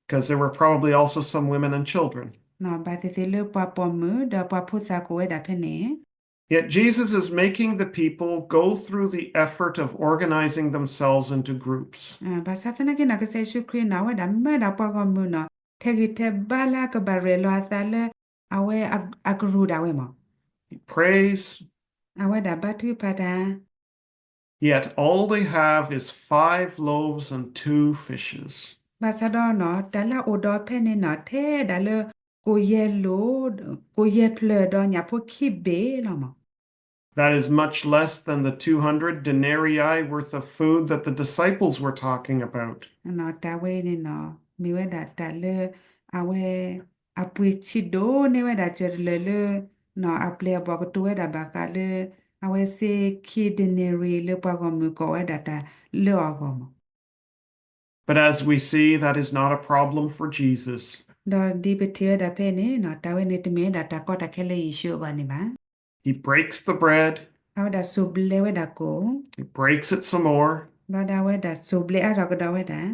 because there were probably also some women and children. ဘၣ်သ့ၣ်သ့ၣ်လၢပှၤပိာ်မုၣ်ဒီးပှၤဖိသၣ်ကအိၣ်ဝဲဒၣ်ဖဲန့ၣ် Yet Jesus is making the people go through the effort of organizing themselves into groups. ဘၣ်ဆၣ်သနာ်က့န့ၣ် ကစၢ်ယ့ၣ်ၡူးခရံာ်န့ၣ် အဝဲဒၣ်မၢဒၣ်ပှၤဂီၢ်မုၢ်န့ၣ် ထဲးဂံၢ်ထဲးဘါလၢအကဘၣ်ရဲၣ်လီၤအသးလၢ အဝဲအကရူၢ်ဒၣ်ဝဲမး, he prays, အဝဲဒၣ်ဘါထုကဖၣ်တၢ် Yet all they have is five loaves and two fishes. ဘၣ်ဆၣ်ဒီးန့ၣ် တၢ်လၢအအိၣ်ဒီးဖဲန့ၣ်န့ၣ် ထဲဒၣ်လၢ ကိၣ်ယဲၢ်လိၤ, ကိၣ်ယဲၢ်ဖျၢၣ်ဒီးညၣ်ဖိခံဘ့ၣ်လီၤမး. That is much less than the two hundred denarii worth of food that the disciples were talking about. တၢ်ဝဲန့ၣ်န့ၣ် မ့ၢ်ဝဲဒၣ်တၢ်လၢ အဝဲ အပှ့ၤဆံးဒိၣ်န့ၢ်ဝဲဒၣ်စၢၤတလၢာ်လၢ အပျဲၢ်အဘီၣ်ကတိၤဝဲဒၣ်ဘၣ်ဃးလၢ အဝဲစ့ခံ denarii လၢပှၤဂီၢ်မုၢ်ကိးဝဲဒၣ်တၢ်လၢအဂီၢ်မး. But as we see, that is not a problem for Jesus. ဒီးဒ်ပထံၣ်ဝဲဒၣ်ဖဲန့ၣ် တၢ်ဝဲန့ၣ်တမ့ၢ်ဝဲဒၣ်တၢ်ကီတၢ်ခဲလၢယ့ၣ်ၡူးအဂီၢ်န့ၣ်ဘၣ်. He breaks the bread. အဝဲဒၣ်စိၢ်ဘျဲးဝဲဒၣ်ကိၣ်, he breaks it some more. ဘျီဒီးအဝဲဒၣ်စိၢ်ဘျဲးအါထီၣ်ကဒီးဝဲဒၣ်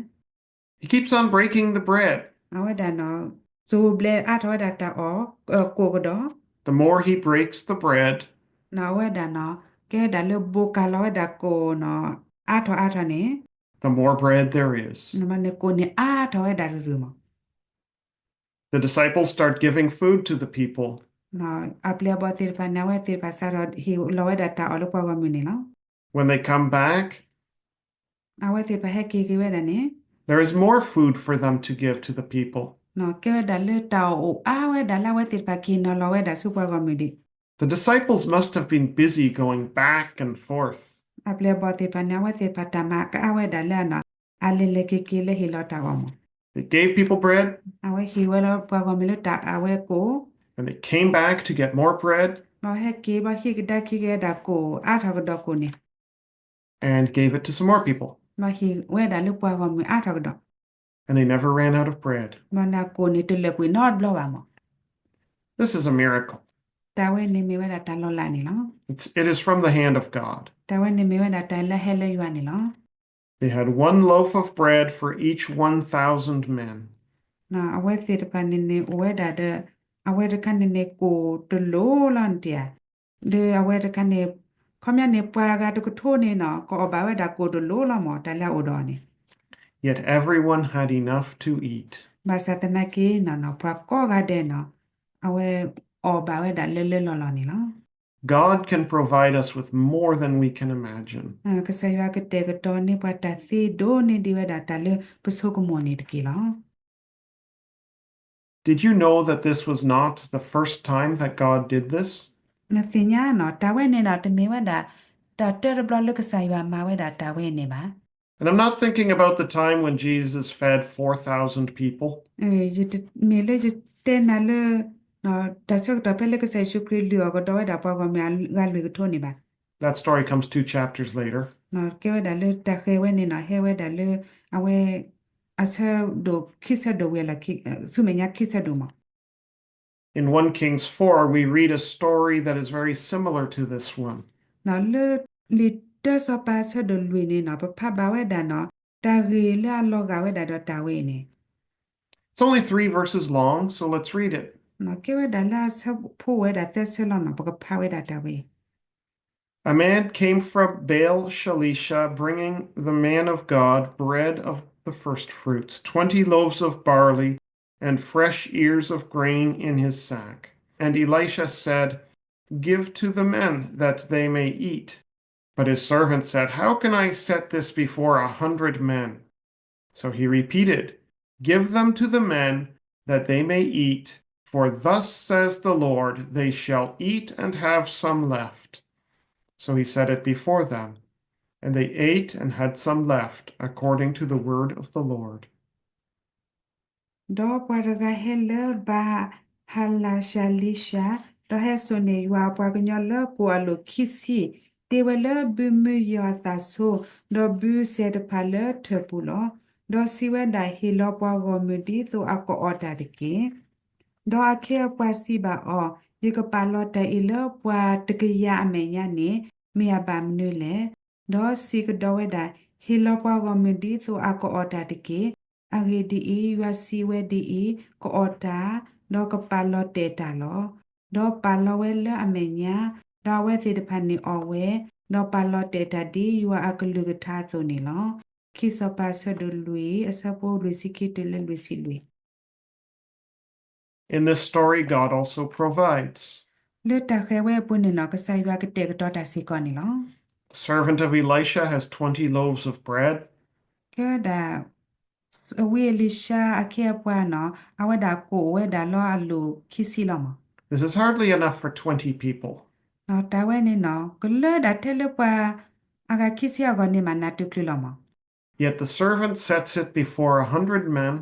He keeps on breaking the bread. အဝဲဒၣ်န့ၣ် စိၢ်ဘျဲးအါထီၣ်ဝဲဒၣ်တၢ်အီၣ် ကိၣ်ကဒီး, the more he breaks the bread, အဝဲဒၣ်န့ၣ် ကဲဝဲဒၣ်လၢဘိးကၢ်လီၤဝဲဒၣ်ကိၣ်န့ၣ် အါထီၣ်အါထီၣ်န့ၣ် the more bread there is. န့ၣ်ကိၣ်န့ၣ်အါထီၣ်ဝဲဒၣ်ရုၢ်ရုၢ်မး. The disciples start giving food to the people. အပျဲၢ်အဘီၣ်သ့ၣ်တဖၣ်န့ၣ် အဝဲသ့ၣ်တဖၣ်စးထီၣ်ဟ့ၣ်လီၤဝဲဒၣ်တၢ်အီၣ်လၢပှၤဂီၢ်မုၢ်န့ၣ်လီၤ. When they come back, အဝဲသ့ၣ်တဖၣ်ဟဲက့ၤက့ၤဝဲဒၣ်န့ၣ် there is more food for them to give to the people. ကဲဝဲဒၣ်လၢတၢ်အီၣ်အိၣ်အါဝဲဒၣ်လၢအဝဲသ့ၣ်တဖၣ်ကဟ့ၣ်နီၤလီၤဝဲဒၣ်ဆူပှၤဂီၢ်မုၢ်ဒံး The disciples must have been busy going back and forth. အပျဲၢ်အဘီၣ်သ့ၣ်တဖၣ်န့ၣ် အဝဲသ့ၣ်တဖၣ်တၢ်မၤကအါဝဲဒၣ်လၢအနီၤ အလဲၤလဲၤက့ၤက့ၤလၢဟ့ၣ်လီၤတၢ်အီၣ်မး. They gave people bread, အဝဲဟ့ၣ်ဝဲလီၤပှၤဂီၢ်မုၢ်လၢတၢ်အဝဲကိၣ်, and they came back to get more bread, ဒီးဟဲက့ၤဘၣ်ဟံးကဒါခံက့ၤဝဲဒၣ်ကိၣ်အါထီၣ်ကဒီးကိၣ်န့ၣ် and gave it to some more people. ဒီးဟ့ၣ်ဝဲဒၣ်လၢပှၤဂီၢ်မုၢ်အါထီၣ်ကဒီး And they never ran out of bread. ဒီးနကိၣ်န့ၣ်တလၢာ်ကွံာ်နီတဘျီဘၣ်မး. This is a miracle. တၢ်ဝဲန့ၣ်မ့ၢ်ဝဲဒၣ်တၢ်လီၤလးန့ၣ်လီၤ. It's, it is from the hand of God. တၢ်ဝဲန့ၣ်မ့ၢ်ဝဲဒၣ်တၢ်လၢဟဲလၢယွၤန့ၣ်လီၤ. They had one loaf of bread for each one thousand men. အဝဲသ့ၣ်တဖၣ်န့ၣ်န့ၣ် အိၣ်ဝဲဒၣ်ဒီး အဝဲတခါန့ၣ်န့ၣ် ကိၣ်တလိၣ်လီၤန့ၣ်တ့ၢ်ဧါ. ဒီးအဝဲတခါန့ၣ် ခီပညီန့ၣ် ပှၤဂၤတကထိန့ၣ်နီၤ ကအီၣ်ဘၣ်ဝဲဒၣ်ကိၣ်တလိၣ်လီၤမး တၢ်လၢအအိၣ်ဒီးအီၤန့ၣ်. Yet everyone had enough to eat. ဘၣ်ဆၣ်သနာ်က့နီၤနီၤ ပှၤကိးဂၤဒဲးနီၤ အဝဲအီၣ်ဘၣ်ဝဲဒၣ်လၢလၢလီၢ်လီၢ်န့ၣ်လီၤ. God can provide us with more than we can imagine. ကစၢ်ယွၤကတဲာ်ကတီၤန့ၢ်ပှၤတၢ်သ့ဒိၣ်န့ၢ်ဒံးဝဲဒၣ်တၢ်လၢပဆိကမိၣ်န့ၣ်တက့ၢ်လီၤ. Did you know that this was not the first time that God did this? နသ့ၣ်ညါနီၤ တၢ်ဝဲန့ၣ်ဒီး တမ့ၢ်ဝဲဒၣ် တၢ်တၢတဘျီလၢကစၢ်ယွၤမၤဝဲဒၣ်တၢ်ဝဲန့ၣ်ဘၣ်. And I'm not thinking about the time when Jesus fed four thousand people. မ့ၢ်လၢယတဲနၤလၢ တၢ်ဆၢကတီၢ်ဖဲလၢကစၢ်ယ့ၣ်ၡူးခရံာ်လုၢ်အီၣ်ကဒီးဝဲဒၣ်ပှၤဂီၢ်မုၢ်အဂၤလွံၢ်ကထိန့ၣ်ဘၣ်. That story comes two chapters later. ကဲဝဲဒၣ်လၢတၢ်ဃဲၤဝဲန့ၣ်နီၤ ဟဲဝဲဒၣ်လၢ အဝဲ အဆၢဒိၣ်ခံဆၢဒိၣ်ဝံၤအလီၢ် ဆူမဲာ်ညါခံဆၢဒိၣ်မး. In One Kings four, we read a story that is very similar to this one. လၢလံာ်တၢစီၤပၤအဆၢဒိၣ်လွံၢ်န့ၣ်နီၤ ပဖးဘၣ်ဝဲဒၣ်နီၤ တၢ်ဂ့ၢ်လၢအလီၤဂာ်ဝဲဒၣ်ဒီးတၢ်ဝဲအံၤန့ၣ် It's only three verses long, so let's read it. ကဲဝဲဒၣ်လၢအဆၢဖိဝဲဒၣ်သၢဆၢလီၤနီၤ ပကဖးဝဲဒၣ်တၢ်ဝဲအံၤ A man came from Baal Shalisha, bringing the man of God bread of the first fruits, twenty loaves of barley, and fresh ears of grain in his sack. And Elisha said, "Give to the men, that they may eat." But his servant said, "How can I set this before a hundred men?" So he repeated, "Give them to the men, that they may eat, for thus says the Lord, 'They shall eat and have some left.'" So he set it before them, and they ate and had some left, according to the word of the Lord. ဒီးပှၤတဂၤဟဲလၢဘၤဟလရှလံရှၤ, ဒီးဟဲစိာ်န့ၢ်ယွၤအပှၤကညီလၢကိၣ်အလိၣ်ခံဆံ, တ့ဝဲလၢဘုမုယီၤအသးဆိ, ဒီးဘုစဲးတဖၣ်လၢထၢၣ်ပူၤလီၤ. ဒီးစံးဝဲဒၣ်, ဟ့ၣ်လီၤပှၤဂီၢ်မုၢ်ဒ်သိးအကအီၣ်တၢ်တက့ၢ်. ဒီးအခ့အပှၤစံးဘၣ်အီၤ, ယကပာ်လီၤတၢ်အံၤလၢပှၤတကယၤအမဲာ်ညါန့ၣ် မ့ၢ်အဘၣ်မနုၤလဲၣ်. ဒီးစံးကဒီးဝဲဒၣ်, ဟ့ၣ်လီၤပှၤဂီၢ်မုၢ်ဒ်သိးအကအီၣ်တၢ်တက့ၢ်. အဂ့ၢ်ဒ်အံၤ, ယွၤစံးဝဲဒ်အံၤ, ကအီၣ်တၢ်, ဒီးကပာ်လီၤတဲာ်တၢ်လီၤ. ဒီးပာ်လီၤဝဲလၢအမဲာ်ညါ, ဒီးအဝဲသ့ၣ်တဖၣ်န့ၣ်အီၣ်ဝဲ, ဒီးပာ်လီၤတဲာ်တၢ်ဒ်ယွၤအကလုၢ်ကထါအသိးန့ၣ်လီၤ. ခံစီၤပၤအဆၢဒိၣ်လွံၢ်, အဆၢဖိလွံၢ်ဆံခံတုၤလၢလွံၢ်ဆံလွံၢ် In this story, God also provides. လၢတၢ်ဃဲၤဝဲအပူၤန့ၣ်နီၤ ကစၢ်ယွၤကတဲာ်ကတီၤတၢ်စ့ၢ်ကီးန့ၣ်လီၤ. The servant of Elisha has twenty loaves of bread. ကဲဝဲဒၣ် ဝံအ့လံၡါအခ့အပှၤနီၤ အဝဲဒၣ်ကိၣ်ဝဲဒၣ်လီၤအလိၣ်ခံဆံလီၤမး. This is hardly enough for twenty people. တၢ်ဝဲန့ၣ်နီၤ ကလၢဒၣ်ထဲလၢပှၤအဂၤခံဆံအဂီၢ်န့ၣ်မးနးတချုးလီၤမး. Yet the servant sets it before a hundred men.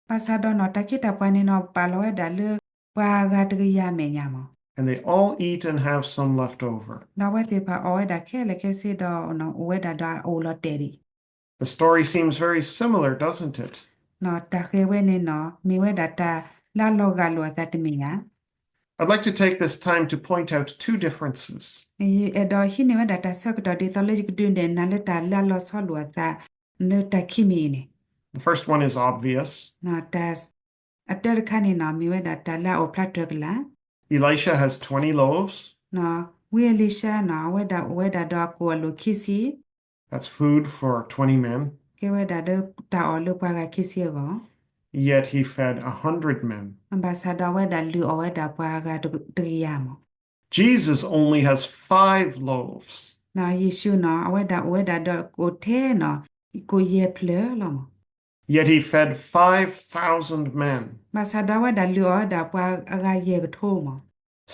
ဘၣ်ဆၣ်ဒီးနီၤ တၢ်ခ့တၢ်ပှၤန့ၣ်နီၤ ပာ်လီၤဝဲဒၣ်လၢပှၤအဂၤတကယၤအမဲာ်ညါမး. And they all eat and have some left over. ဒီးအဝဲသ့ၣ်တဖၣ်အီၣ်ဝဲဒၣ်ခဲလၢာ်ခဲဆ့ဒီး အိၣ်ဝဲဒၣ်ဒီးအအိၣ်လီၤတဲာ်ဒံး. The story seems very similar, doesn't it? တၢ်ဃဲၤဝဲန့ၣ်နီၤ မ့ၢ်ဝဲဒၣ်တၢ်လၢအလီၤဂာ်လိာ်အသးတမ့ၢ်ဧါ. I'd like to take this time to point out two differences. ယအဲၣ်ဒိးဟံးန့ၢ်ဝဲဒၣ်တၢ်ဆၢကတီၢ်ဒ်သိးလၢယကဒုးနဲၣ်နၤလၢ တၢ်လၢအလီၤဆီလိာ်အသး လၢတၢ်ခံမံၤအံၤန့ၣ်. The first one is obvious. တၢ်အတၢတခါန့ၣ်နီၤ မ့ၢ်ဝဲဒၣ်တၢ်လၢအအိၣ်ဖျါတြၢၤကလာ်. Elisha has twenty loaves. ဝံအ့လံၡါနီၤ အဝဲဒၣ်အိၣ်ဝဲဒၣ်ဒီးအကိၣ်အလိၣ်ခံဆံ That's food for twenty men. ကဲဝဲဒၣ်ဒီးတၢ်အီၣ်လၢပှၤဂၤခံဆံအဂီၢ် Yet he fed a hundred men. ဘၣ်ဆၣ်ဒီးအဝဲဒၣ်လုၢ်အီၣ်ဝဲဒၣ်ပှၤဂၤတကယၤမး. Jesus only has five loaves. ယ့ၣ်ၡူးနီၤ အဝဲဒၣ်အိၣ်ဝဲဒၣ်ဒီးကိၣ်ထဲနီၤ ကိၣ်ယဲၢ်ဖျၢၣ်လီၤမး. Yet he fed five thousand men. ဘၣ်ဆၣ်ဒီးအဝဲဒၣ်လုၢ်အီၣ်ဝဲဒၣ်ပှၤအဂၤယဲၢ်ကထိမး.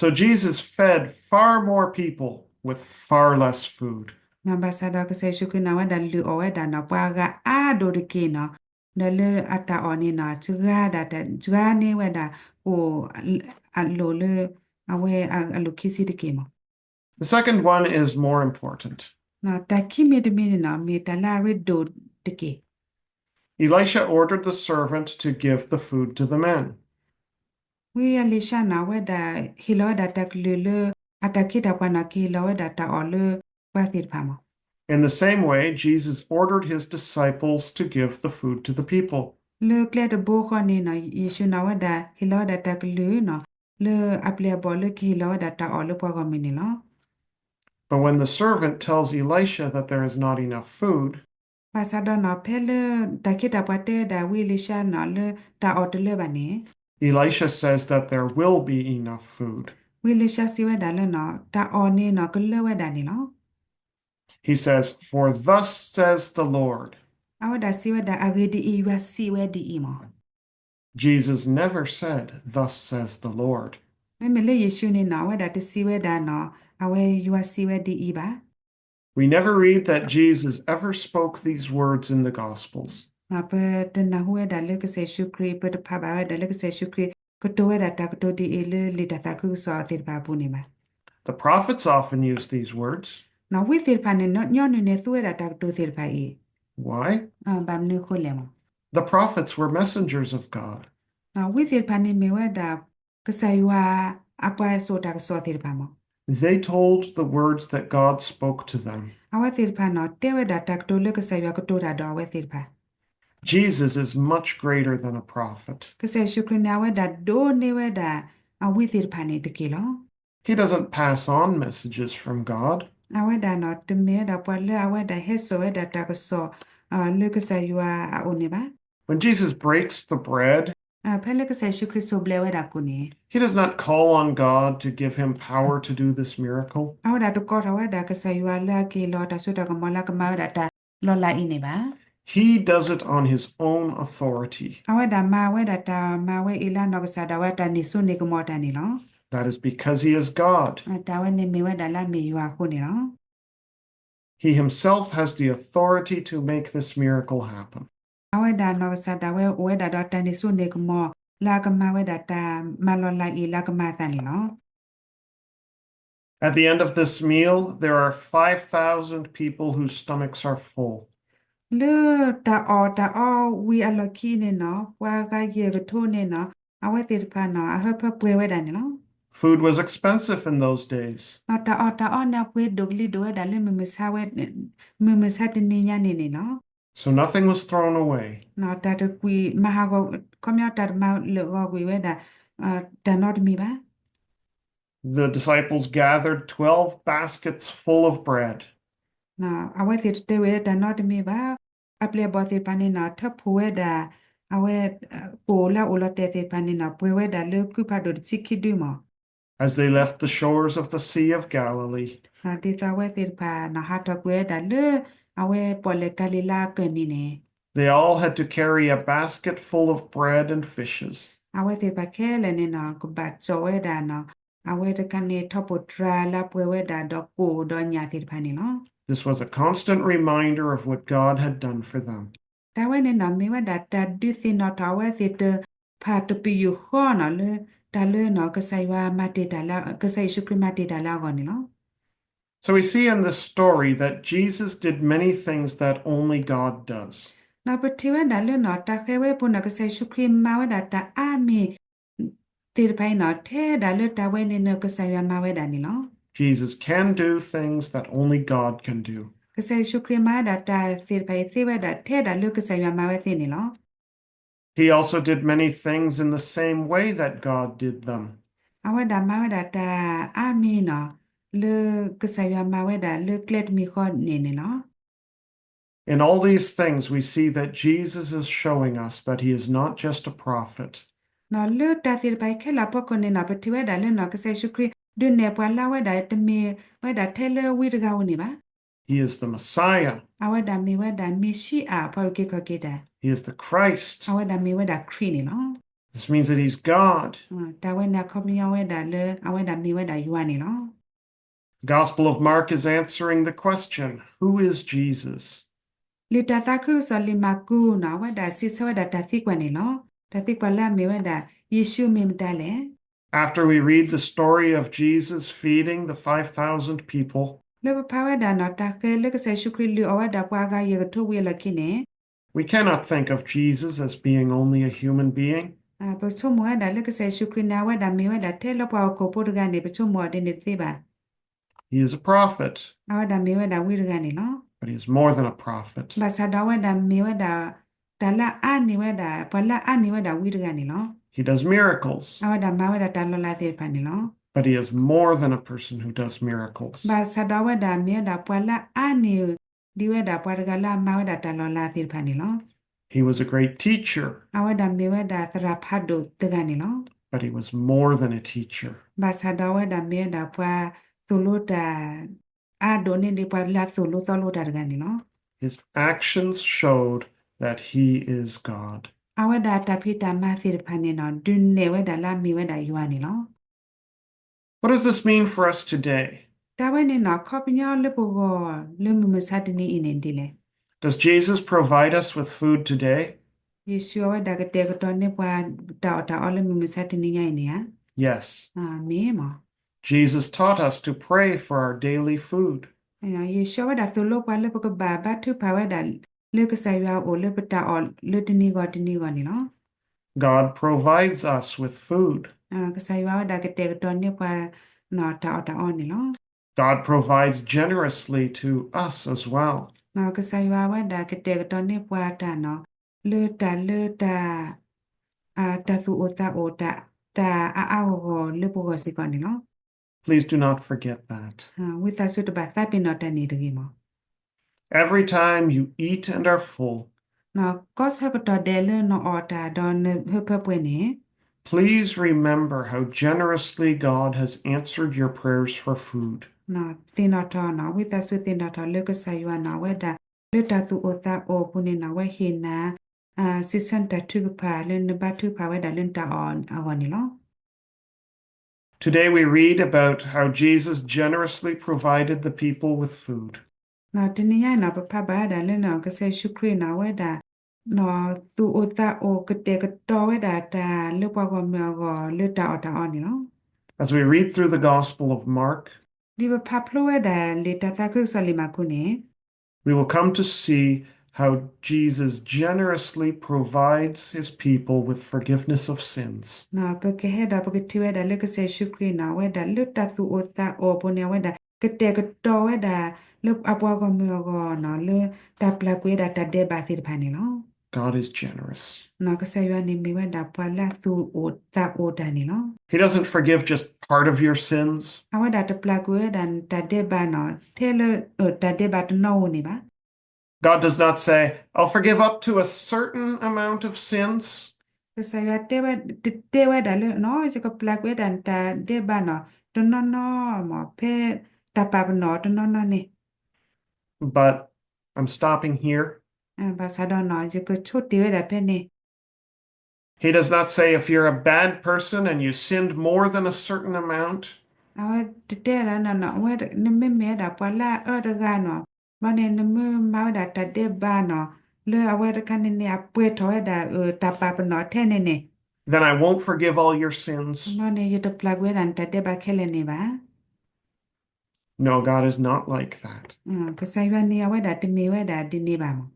So Jesus fed far more people with far less food. ဘၣ်ဆၣ်ဒီးကစၢ်ယ့ၣ်ၡူးခရံာ်န့ၣ် အဝဲဒၣ်လုၢ်အီၣ်ဝဲဒၣ်န့ၣ် ပှၤဂၤအါဒိၣ်တက့ၢ်န့ၣ်, ဒီးလၢအတၢ်အီၣ်န့ၣ်န့ၣ် စှၤဒၣ်တၢ် စှၤန့ၢ်ဝဲဒၣ် အိၣ်အလိၤလၢ အဝဲအလိၤခံဆံတက့ၢ်မး. The second one is more important. တၢ်ခံမံၤတမံၤန့ၣ်န့ၣ် မ့ၢ်တၢ်လၢအရ့ဒိၣ်တက့ၢ်. Elisha ordered the servant to give the food to the men. ဝံအ့လံၡါန့ၣ် အဝဲဒၣ်ဟ့ၣ်လီၤဝဲဒၣ်တၢ်ကလုၢ်လၢ အတၢ်ခ့တၢ်ပှၤန့ၣ် ကဟ့ၣ်လီၤဝဲဒၣ်တၢ်အီၣ်လၢပှၤသ့ၣ်တဖၣ်မး. In the same way, Jesus ordered his disciples to give the food to the people. လၢကျဲတဘိဃီန့ၣ်န့ၣ် ယ့ၣ်ၡူးန့ၣ် အဝဲဒၣ်ဟ့ၣ်လီၤဝဲဒၣ်တၢ်ကလုၢ်န့ၣ် လၢအပျဲၢ်အဘီၣ်လၢကဟ့ၣ်လီၤဝဲဒၣ်တၢ်အီၣ်လၢပှၤဂီၢ်မုၢ်န့ၣ်လီၤ. But when the servant tells Elisha that there is not enough food, ဘၣ်ဆၣ်ဒီးန့ၣ် ဖဲလၢတၢ်ခ့တၢ်ပှၤတဲဝဲဒၣ်ဝံအ့လံၡါန့ၣ် လၢတၢ်အီၣ်တလၢဘၣ်န့ၣ်, Elisha says that there will be enough food. ဝံအ့လံၡါစံးဝဲဒၣ်လၢန့ၣ် တၢ်အီၣ်န့ၣ်န့ၣ် ကလၢဝဲဒၣ်န့ၣ်လီၤ. He says, For thus says the Lord. အဝဲဒၣ်စံးဝဲဒၣ် အဂ့ၢ်ဒ်အံၤ ယွၤစံးဝဲဒ်အံၤမး. Jesus never said, Thus says the Lord. မ့မ့ၢ်လၢယ့ၣ်ၡူးန့ၣ်န့ၣ် အဝဲဒၣ်တစံးဝဲဒၣ်န့ၣ် အဝဲယွၤစံးဝဲဒ်အံၤဘၣ်. We never read that Jesus ever spoke these words in the Gospels. ပတနၢ်ဟူဝဲဒၣ်လၢကစၢ်ယ့ၣ်ၡူးခရံာ် ပတဖးဘၣ်ဝဲဒၣ်လၢကစၢ်ယ့ၣ်ၡူးခရံာ် ကတိၤဝဲဒၣ်တၢ်ကတိၤဒ်အံၤလၢလံာ်တၢ်သးခုကစီၣ်သ့ၣ်တဖၣ်အပူၤန့ၣ်ဘၣ်. The prophets often use these words. ဝံသ့ၣ်တဖၣ်န့ၣ် ညီနုၢ်န့ၣ်သူဝဲဒၣ်တၢ်ကတိၤသ့ၣ်တဖၣ်အံၤ. Why? ဘၣ်မနုၤအဃိလဲၣ်မး. The prophets were messengers of God. ဝံသ့ၣ်တဖၣ်န့ၣ်မ့ၢ်ဝဲဒၣ် ကစၢ်ယွၤအပှၤစိာ်တၢ်ကစီၣ်သ့ၣ်တဖၣ်မး. They told the words that God spoke to them. အဝဲသ့ၣ်တဖၣ်န့ၣ် တဲဝဲဒၣ်တၢ်ကတိၤလၢကစၢ်ယွၤကတိၤတၢ်ဒီးအဝဲသ့ၣ်တဖၣ်. Jesus is much greater than a prophet. ကစၢ်ယ့ၣ်ၡူးခရံာ်န့ၣ် အဝဲဒၣ်ဒိၣ်န့ၢ်ဝဲဒၣ် အဝံသ့ၣ်တဖၣ်န့ၣ်တက့ၢ်လီၤ. He doesn't pass on messages from God. အဝဲဒၣ်န့ၣ် တမ့ၢ်ဝဲဒၣ်ပှၤလၢအဝဲဒၣ်ဟဲစိာ်ဝဲဒၣ်တၢ်ကစီၣ် လၢကစၢ်ယွၤအအိၣ်န့ၣ်ဘၣ်. When Jesus breaks the bread, ဖဲလၢကစၢ်ယ့ၣ်ၡူးခရံာ်စိၢ်ဘျဲးဝဲဒၣ်ကိၣ်န့ၣ် he does not call on God to give him power to do this miracle. အဝဲဒၣ်တကိးထီၣ်ဝဲဒၣ် ကစၢ်ယွၤလၢအကဟ့ၣ်လီၤတၢ်စိတၢ်ကမီၤလၢအကမၤဝဲဒၣ်တၢ်လီၤလးအံၤန့ၣ်ဘၣ်. He does it on his own authority. အဝဲဒၣ်မၤဝဲဒၣ်တၢ်မၤဝဲအံၤလၢအနီၢ်ကစၢ်ဒၣ်ဝဲတၢ်န့ၢ်စိန့ၢ်ကမီၤတၢ်န့ၣ်လီၤ. That is because he is God. တၢ်ဝဲန့ၣ်မ့ၢ်ဝဲဒၣ်လၢအမ့ၢ်ယွၤအဃိန့ၣ်လီၤ. He himself has the authority to make this miracle happen. အဝဲဒၣ်နီၢ်ကစၢ်ဒၣ်ဝဲအိၣ်ဝဲဒၣ်ဒီးတၢ်န့ၢ်စိန့ၢ်ကမီၤ လၢအကမၤဝဲဒၣ်တၢ်မၤလီၤလးအံၤလၢအကမၤအသးန့ၣ်လီၤ. At the end of this meal, there are five thousand people who stomachs are full. လၢတၢ်အီၣ်တၢ်အီဝံၤအလီၢ်ခံန့ၣ်န့ၣ် ပှၤဂၤယဲၢ်ကထိန့ၣ်န့ၣ် အဝဲသ့ၣ်တဖၣ်န့ၣ် အဟၢဖၢပှဲၤဝဲဒၣ်န့ၣ်လီၤ. Food was expensive in those days. တၢ်အီၣ်တၢ်အီန့ၣ် အပှ့ၤဒိၣ်ကလံၤဒိၣ်ဝဲဒၣ်လၢ မုၢ်မဆါတနံၤညါန့ၣ်န့ၣ်လီၤ. So nothing was thrown away. တၢ်တကွံာ်မၤဟးဂီၤ ခီပညီတၢ်တမၤလၢာ်ဂီၤကွံာ်ဝဲဒၣ် တၢ်နီတမံၤဘၣ်. The disciples gathered twelve baskets full of bread. အဝဲသ့ၣ်တတဲဝဲတၢ်နီတမံၤဘၣ်. အပျဲၢ်အဘီၣ်သ့ၣ်တဖၣ်န့ၣ်န့ၣ် ထၢဖှိၣ်ဝဲဒၣ် အဝဲ ကိၣ်လၢအအိၣ်လီၤတဲာ်သ့ၣ်တဖၣ်န့ၣ်န့ၣ် ပှဲၤဝဲဒၣ်လၢကုဖးဒိၣ်တဆံခံဒုမး. As they left the shores of the Sea of Galilee, ဒ်သိးအဝဲသ့ၣ်တဖၣ်န့ၣ် ဟးထီၣ်ကွံာ်ဝဲဒၣ်လၢ အဝဲပီၣ်လဲၣ်ကၤလံၤလါအကၢၢ်နံၤန့ၣ် they all had to carry a basket full of bread and fishes. အဝဲသ့ၣ်တဖၣ်ခဲလၢာ်န့ၣ်န့ၣ် ကဘၣ်စိာ်ဝဲဒၣ်န့ၣ် အဝဲတခါန့ၣ် ထီၣ်ပိၢ်တြၢ်လၢပှဲၤဝဲဒၣ်ဒီးကိၣ်ဒီးညၣ်သ့ၣ်တဖၣ်န့ၣ်လီၤ. This was a constant reminder of what God had done for them. တၢ်ဝဲန့ၣ်န့ၣ် မ့ၢ်ဝဲဒၣ်တၢ်ဒုးသ့ၣ်နီၣ်ထီၣ်အဝဲသ့ၣ်တဖၣ်တပယူာ်ဃီန့ၣ်လၢ တၢ်လၢန့ၣ် ကစၢ်ယွၤမၤတ့ၢ်တၢ်လၢ ကစၢ်ယ့ၣ်ၡူးခရံာ်မၤတ့ၢ်တၢ်လၢအဂီၢ်န့ၣ်လီၤ. So we see in this story that Jesus did many things that only God does. န့ၣ်ပထံၣ်ဝဲဒၣ်လၢန့ၣ် တၢ်ဃဲၤဝဲပူၤန့ၣ် ကစၢ်ယ့ၣ်ၡူးခရံာ်မၤဝဲဒၣ်တၢ်အါမံၤ သ့ၣ်တဖၣ်အံၤန့ၣ် ထဲဒၣ်လၢတၢ်ဝဲန့ၣ်န့ၣ် ကစၢ်ယွၤမၤဝဲဒၣ်န့ၣ်လီၤ. Jesus can do things that only God can do. ကစၢ်ယ့ၣ်ၡူးခရံာ်မၤဝဲဒၣ်တၢ်သ့ၣ်တဖၣ်အံၤသ့ဝဲဒၣ် ထဲဒၣ်လၢကစၢ်ယွၤမၤဝဲသ့န့ၣ်လီၤ. He also did many things in the same way that God did them. အဝဲဒၣ်မၤဝဲဒၣ်တၢ်အါမံၤန့ၣ် လၢကစၢ်ယွၤမၤဝဲဒၣ်လၢကျဲတမံၤဃီန့ၣ်န့ၣ်လီၤ. In all these things, we see that Jesus is showing us that he is not just a prophet. န့ၣ်လၢတၢ်သ့ၣ်တဖၣ်အံၤခဲလၢာ်အဖီခိၣ်န့ၣ်န့ၣ် ပထံၣ်ဝဲဒၣ်လၢန့ၣ် ကစၢ်ယ့ၣ်ၡူးခရံာ် ဒုးနဲၣ်ပှၤလၢအဝဲဒၣ်တမ့ၢ်ဝဲဒၣ်ထဲလၢဝံတဂၤဧိၤန့ၣ်ဘၣ်. He is the Messiah. အဝဲဒၣ်မ့ၢ်ဝဲဒၣ်မ့ၤၡံအၤ ပှၤအုၣ်က့ၤခီၣ်က့ၤတၢ်. He is the Christ. အဝဲဒၣ်မ့ၢ်ဝဲဒၣ်ခရံာ်န့ၣ်လီၤ. This means that he's God. တၢ်ဝဲန့ၣ်အခီပညီဝဲဒၣ်လၢ အဝဲဒၣ်မ့ၢ်ဝဲဒၣ်ယွၤန့ၣ်လီၤ. The Gospel of Mark is answering the question, Who is Jesus? လံာ်တၢ်သးခုကစီၣ်လံာ်မၢ်ကူးန့ၣ် အဝဲဒၣ်စံးဆၢဝဲဒၣ်တၢ်သံကွၢ်န့ၣ်လီၤ. တၢ်သံကွၢ်လၢအမ့ၢ်ဝဲဒၣ် ယ့ၣ်ၡူးမ့ၢ်မတၤလဲၣ်. After we read the story of Jesus feeding the five thousand people, လၢပဖးဝဲဒၣ်န့ၣ် တၢ်ဃဲၤလၢကစၢ်ယ့ၣ်ၡူးခရံာ်လုၢ်အီၣ်ဝဲဒၣ်ပှၤအဂၤယဲၢ်ကထိဝံၤအလီၢ်ခံန့ၣ် we cannot think of Jesus as being only a human being. ပဆိကမိၣ်ဝဲဒၣ်လၢကစၢ်ယ့ၣ်ၡူးခရံာ်န့ၣ် အဝဲဒၣ်မ့ၢ်ဝဲဒၣ်ထဲလၢပှၤဟီၣ်ခိၣ်ဖိတဂၤန့ၣ် ပဆိကမိၣ်အီၤဒ်န့ၣ်တသ့ဘၣ်. He is a prophet, အဝဲဒၣ်မ့ၢ်ဝဲဒၣ်ဝံတဂၤန့ၣ်လီၤ. But he is more than a prophet. ဘၣ်ဆၣ်ဒီးအဝဲဒၣ်မ့ၢ်ဝဲဒၣ် တၢ်လၢအအါန့ၢ်ဝဲဒၣ် ပှၤလၢအအါန့ၢ်ဝဲဒၣ်ဝံတဂၤန့ၣ်လီၤ. He does miracles. အဝဲဒၣ်မၤဝဲဒၣ်တၢ်လီၤလးသ့ၣ်တဖၣ်န့ၣ်လီၤ. But he is more than a person who does miracles. ဘၣ်ဆၣ်ဒီးအဝဲဒၣ်မ့ၢ်ဝဲဒၣ်ပှၤလၢအအါန့ၢ် ဒ်ဝဲဒၣ်ပှၤတဂၤလၢအမၤဝဲဒၣ်တၢ်လီၤလးသ့ၣ်တဖၣ်န့ၣ်လီၤ. He was a great teacher. အဝဲဒၣ်မ့ၢ်ဝဲဒၣ်သရၣ်ဖးဒိၣ်တဂၤန့ၣ်လီၤ. But he was more than a teacher. ဘၣ်ဆၣ်ဒီးအဝဲဒၣ်မ့ၢ်ဝဲဒၣ်ပှၤသိၣ်လိတၢ် အါဒိၣ်န့ၢ်ဒံးပှၤလၢအသိၣ်လိသီလိတၢ်တဂၤန့ၣ်လီၤ. His actions showed that he is God. အဝဲဒၣ်တၢ်ဖံးတၢ်မၤသ့ၣ်တဖၣ်န့ၣ်ဒီး ဒုးနဲၣ်ဝဲဒၣ်လၢအမ့ၢ်ဝဲဒၣ်ယွၤန့ၣ်လီၤ. What does this mean for us today? တၢ်ဝဲန့ၣ်န့ၣ် အခီပညီလၢပဂီၢ်လၢမုၢ်မဆါတနံၤအံၤန့ၣ်ဒ်လဲၣ်. Does Jesus provide us with food today? ယ့ၣ်ၡူးအဝဲဒၣ်ကတဲာ်ကတီၤန့ၢ်ပှၤ တၢ်အီၣ်တၢ်အီလၢမုၢ်မဆါတနံၤညါအံၤန့ၣ်ဧါ. Yes. မ့ၢ်မး. Jesus taught us to pray for our daily food. ယ့ၣ်ၡူးအဝဲဒၣ်သိၣ်လိပှၤလၢပကဘၣ်ဘါထုကဖၣ်ဝဲဒၣ် လၢကစၢ်ယွၤအအိၣ်လၢပတၢ်အီၣ်လၢတနံၤဂီၢ်တနံၤဂီၢ်န့ၣ်လီၤ. God provides us with food. ကစၢ်ယွၤဝဲဒၣ်ကတဲာ်ကတီၤန့ၢ်ပှၤ တၢ်အီၣ်တၢ်အီန့ၣ်လီၤ. God provides generously to us as well. ကစၢ်ယွၤဝဲဒၣ်ကတဲာ်ကတီၤန့ၢ်ပှၤတၢ်န့ၣ် လၢတၢ်လၢတၢ် တၢ်သူၣ်အိၣ်သးအိၣ် တၢ်အါအါဂီၢ်ဂီၢ်လၢပဂီၢ်စ့ၢ်ကီးန့ၣ်လီၤ. Please do not forget that. ဝံသးစူၤတဘၣ်သးပ့ၤနီၣ်တၢ်န့ၣ်တဂ့ၤမး. Every time you eat and are full, ကီၢ်ဆၢကတီၢ်ဒဲးလၢနအီၣ်တၢ်ဒီးနဟၢဖၢပှဲၤန့ၣ် please remember how generously God has answered your prayers for food. သ့ၣ်နီၣ်ထီၣ်န့ၣ် ဝံသးစူၤသ့ၣ်နီၣ်ထီၣ်လၢကစၢ်ယွၤန့ၣ် အဝဲဒၣ် လၢတၢ်သူၣ်အိၣ်သးအိၣ်အပူၤန့ၣ်န့ၣ် အဝဲဟ့ၣ်နၤ စံးဆၢနတၢ်ထုကဖၣ်လၢနဘါထုကဖၣ်ဝဲဒၣ်လၢနတၢ်အီၣ်အဂီၢ်န့ၣ်လီၤ. Today we read about how Jesus generously provided the people with food. တနံၤညါအံၤန့ၣ် ပဖးဘၣ်ဝဲဒၣ်လၢန့ၣ် ကစၢ်ယ့ၣ်ၡူးခရံာ်န့ၣ် အဝဲဒၣ် သူၣ်အိၣ်သးအိၣ်ကတဲာ်ကတီၤဝဲဒၣ်တၢ်လၢပှၤဂီၢ်မုၢ်အဂီၢ်လၢတၢ်အီၣ်တၢ်အီန့ၣ်လီၤ. As we read through the Gospel of Mark, ဒ်ပဖးဖျိဝဲဒၣ်လံာ်တၢ်သးခုကစီၣ်လံာ်မၢ်ကူးန့ၣ် we will come to see how Jesus generously provides his people with forgiveness of sins. ပကဟဲဒီးပကထံၣ်ဝဲဒၣ်လၢကစၢ်ယ့ၣ်ၡူးခရံာ်န့ၣ် အဝဲဒၣ်လၢတၢ်သူၣ်အိၣ်သးအိၣ်အပူၤန့ၣ် အဝဲဒၣ်ကတဲာ်ကတီၤဝဲဒၣ်လၢအပှၤဂီၢ်မုၢ်အဂီၢ်န့ၣ် လၢတၢ်ပျၢ်ကွံာ်ဝဲဒၣ်တၢ်ဒဲးဘးသ့ၣ်တဖၣ်န့ၣ်လီၤ. God is generous. ကစၢ်ယွၤန့ၣ်မ့ၢ်ဝဲဒၣ်ပှၤလၢအသူၣ်အိၣ်သးအိၣ်တၢ်န့ၣ်လီၤ. He doesn't forgive just part of your sins. အဝဲဒၣ်တပျၢ်ကွံာ်ဝဲဒၣ်တၢ်ဒဲးဘးန့ၣ် ထဲလၢတၢ်ဒဲးဘးတနီၤဧိၤန့ၣ်ဘၣ်. God does not say, I'll forgive up to a certain amount of sins. ကစၢ်ယွၤတဲဝဲ တတဲဝဲဒၣ်လၢ ယကပျၢ်ကွံာ်ဝဲဒၣ်နတၢ်ဒဲးဘးန့ၣ် တနီၤနီၤမး ဖဲတၢ်ပာ်ပနီၣ်တနီၤနီၤန့ၣ် But I'm stopping here. ဘၣ်ဆၣ်ဒီးန့ၣ် ယကဆိတ့ၢ်ဝဲဒၣ်ဖဲန့ၣ် He does not say if you're a bad person and you sinned more than a certain amount, အဝဲတတဲလၢ အဝဲ နမ့မ့ၢ်ဝဲဒၣ်ပှၤလၢအအၢတဂၤန့ၣ် ဘျီန့ၣ် နမ့ၢ်မၤဝဲဒၣ်တၢ်ဒဲးဘးန့ၣ် လၢအဝဲတခါန့ၣ်န့ၣ် အပှဲၤထီၣ်ဝဲဒၣ် တၢ်ပာ်ပနီၣ်ထဲန့ၣ်န့ၣ် then I won't forgive all your sins. ဘျီန့ၣ် ယတပျၢ်ကွံာ်ဝဲဒၣ်နတၢ်ဒဲးဘးခဲလၢာ်န့ၣ်ဘၣ်. No, God is not like that. ကစၢ်ယွၤန့ၣ် အဝဲဒၣ်တမ့ၢ်ဝဲဒၣ်ဒ်န့ၣ်ဘၣ်မး.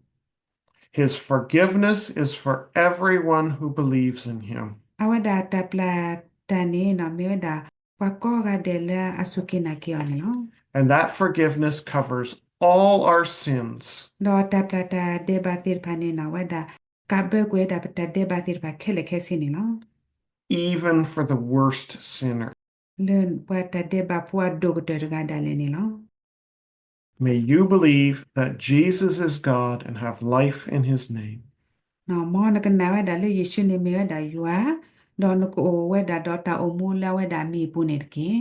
His forgiveness is for everyone who believes in him. အဝဲဒၣ်တၢ်ပျၢ်တၢ်န့ၣ် မ့ၢ်ဝဲဒၣ် ပှၤကိးဂၤဒဲးလၢအစူၢ်က့ၤနာ်က့ၤအီၤန့ၣ်လီၤ. And that forgiveness covers all our sins. ဒီးတၢ်ပျၢ်တၢ်ဒဲးဘးသ့ၣ်တဖၣ်န့ၣ် အဝဲဒၣ် ကးဘၢကွံာ်ဝဲဒၣ်ပတၢ်ဒဲးဘးသ့ၣ်တဖၣ်ခဲလၢာ်ခဲဆ့န့ၣ်လီၤ. Even for the worst sinner. လၢပှၤတၢ်ဒဲးဘးဖိအဒိၣ်ကတၢၢ်တဂၤဒၣ်လဲာ်န့ၣ်လီၤ. May you believe that Jesus is God and have life in his name. မ်နကနာ်ဝဲဒၣ်လၢယ့ၣ်ၡူးန့ၣ်မ့ၢ်ဝဲဒၣ်ယွၤ, ဒီးနကအိၣ်ဝဲဒၣ်ဒီးတၢ်အိၣ်မူလၢအဝဲဒၣ်အမံၤအပူၤန့ၣ်တက့ၢ်.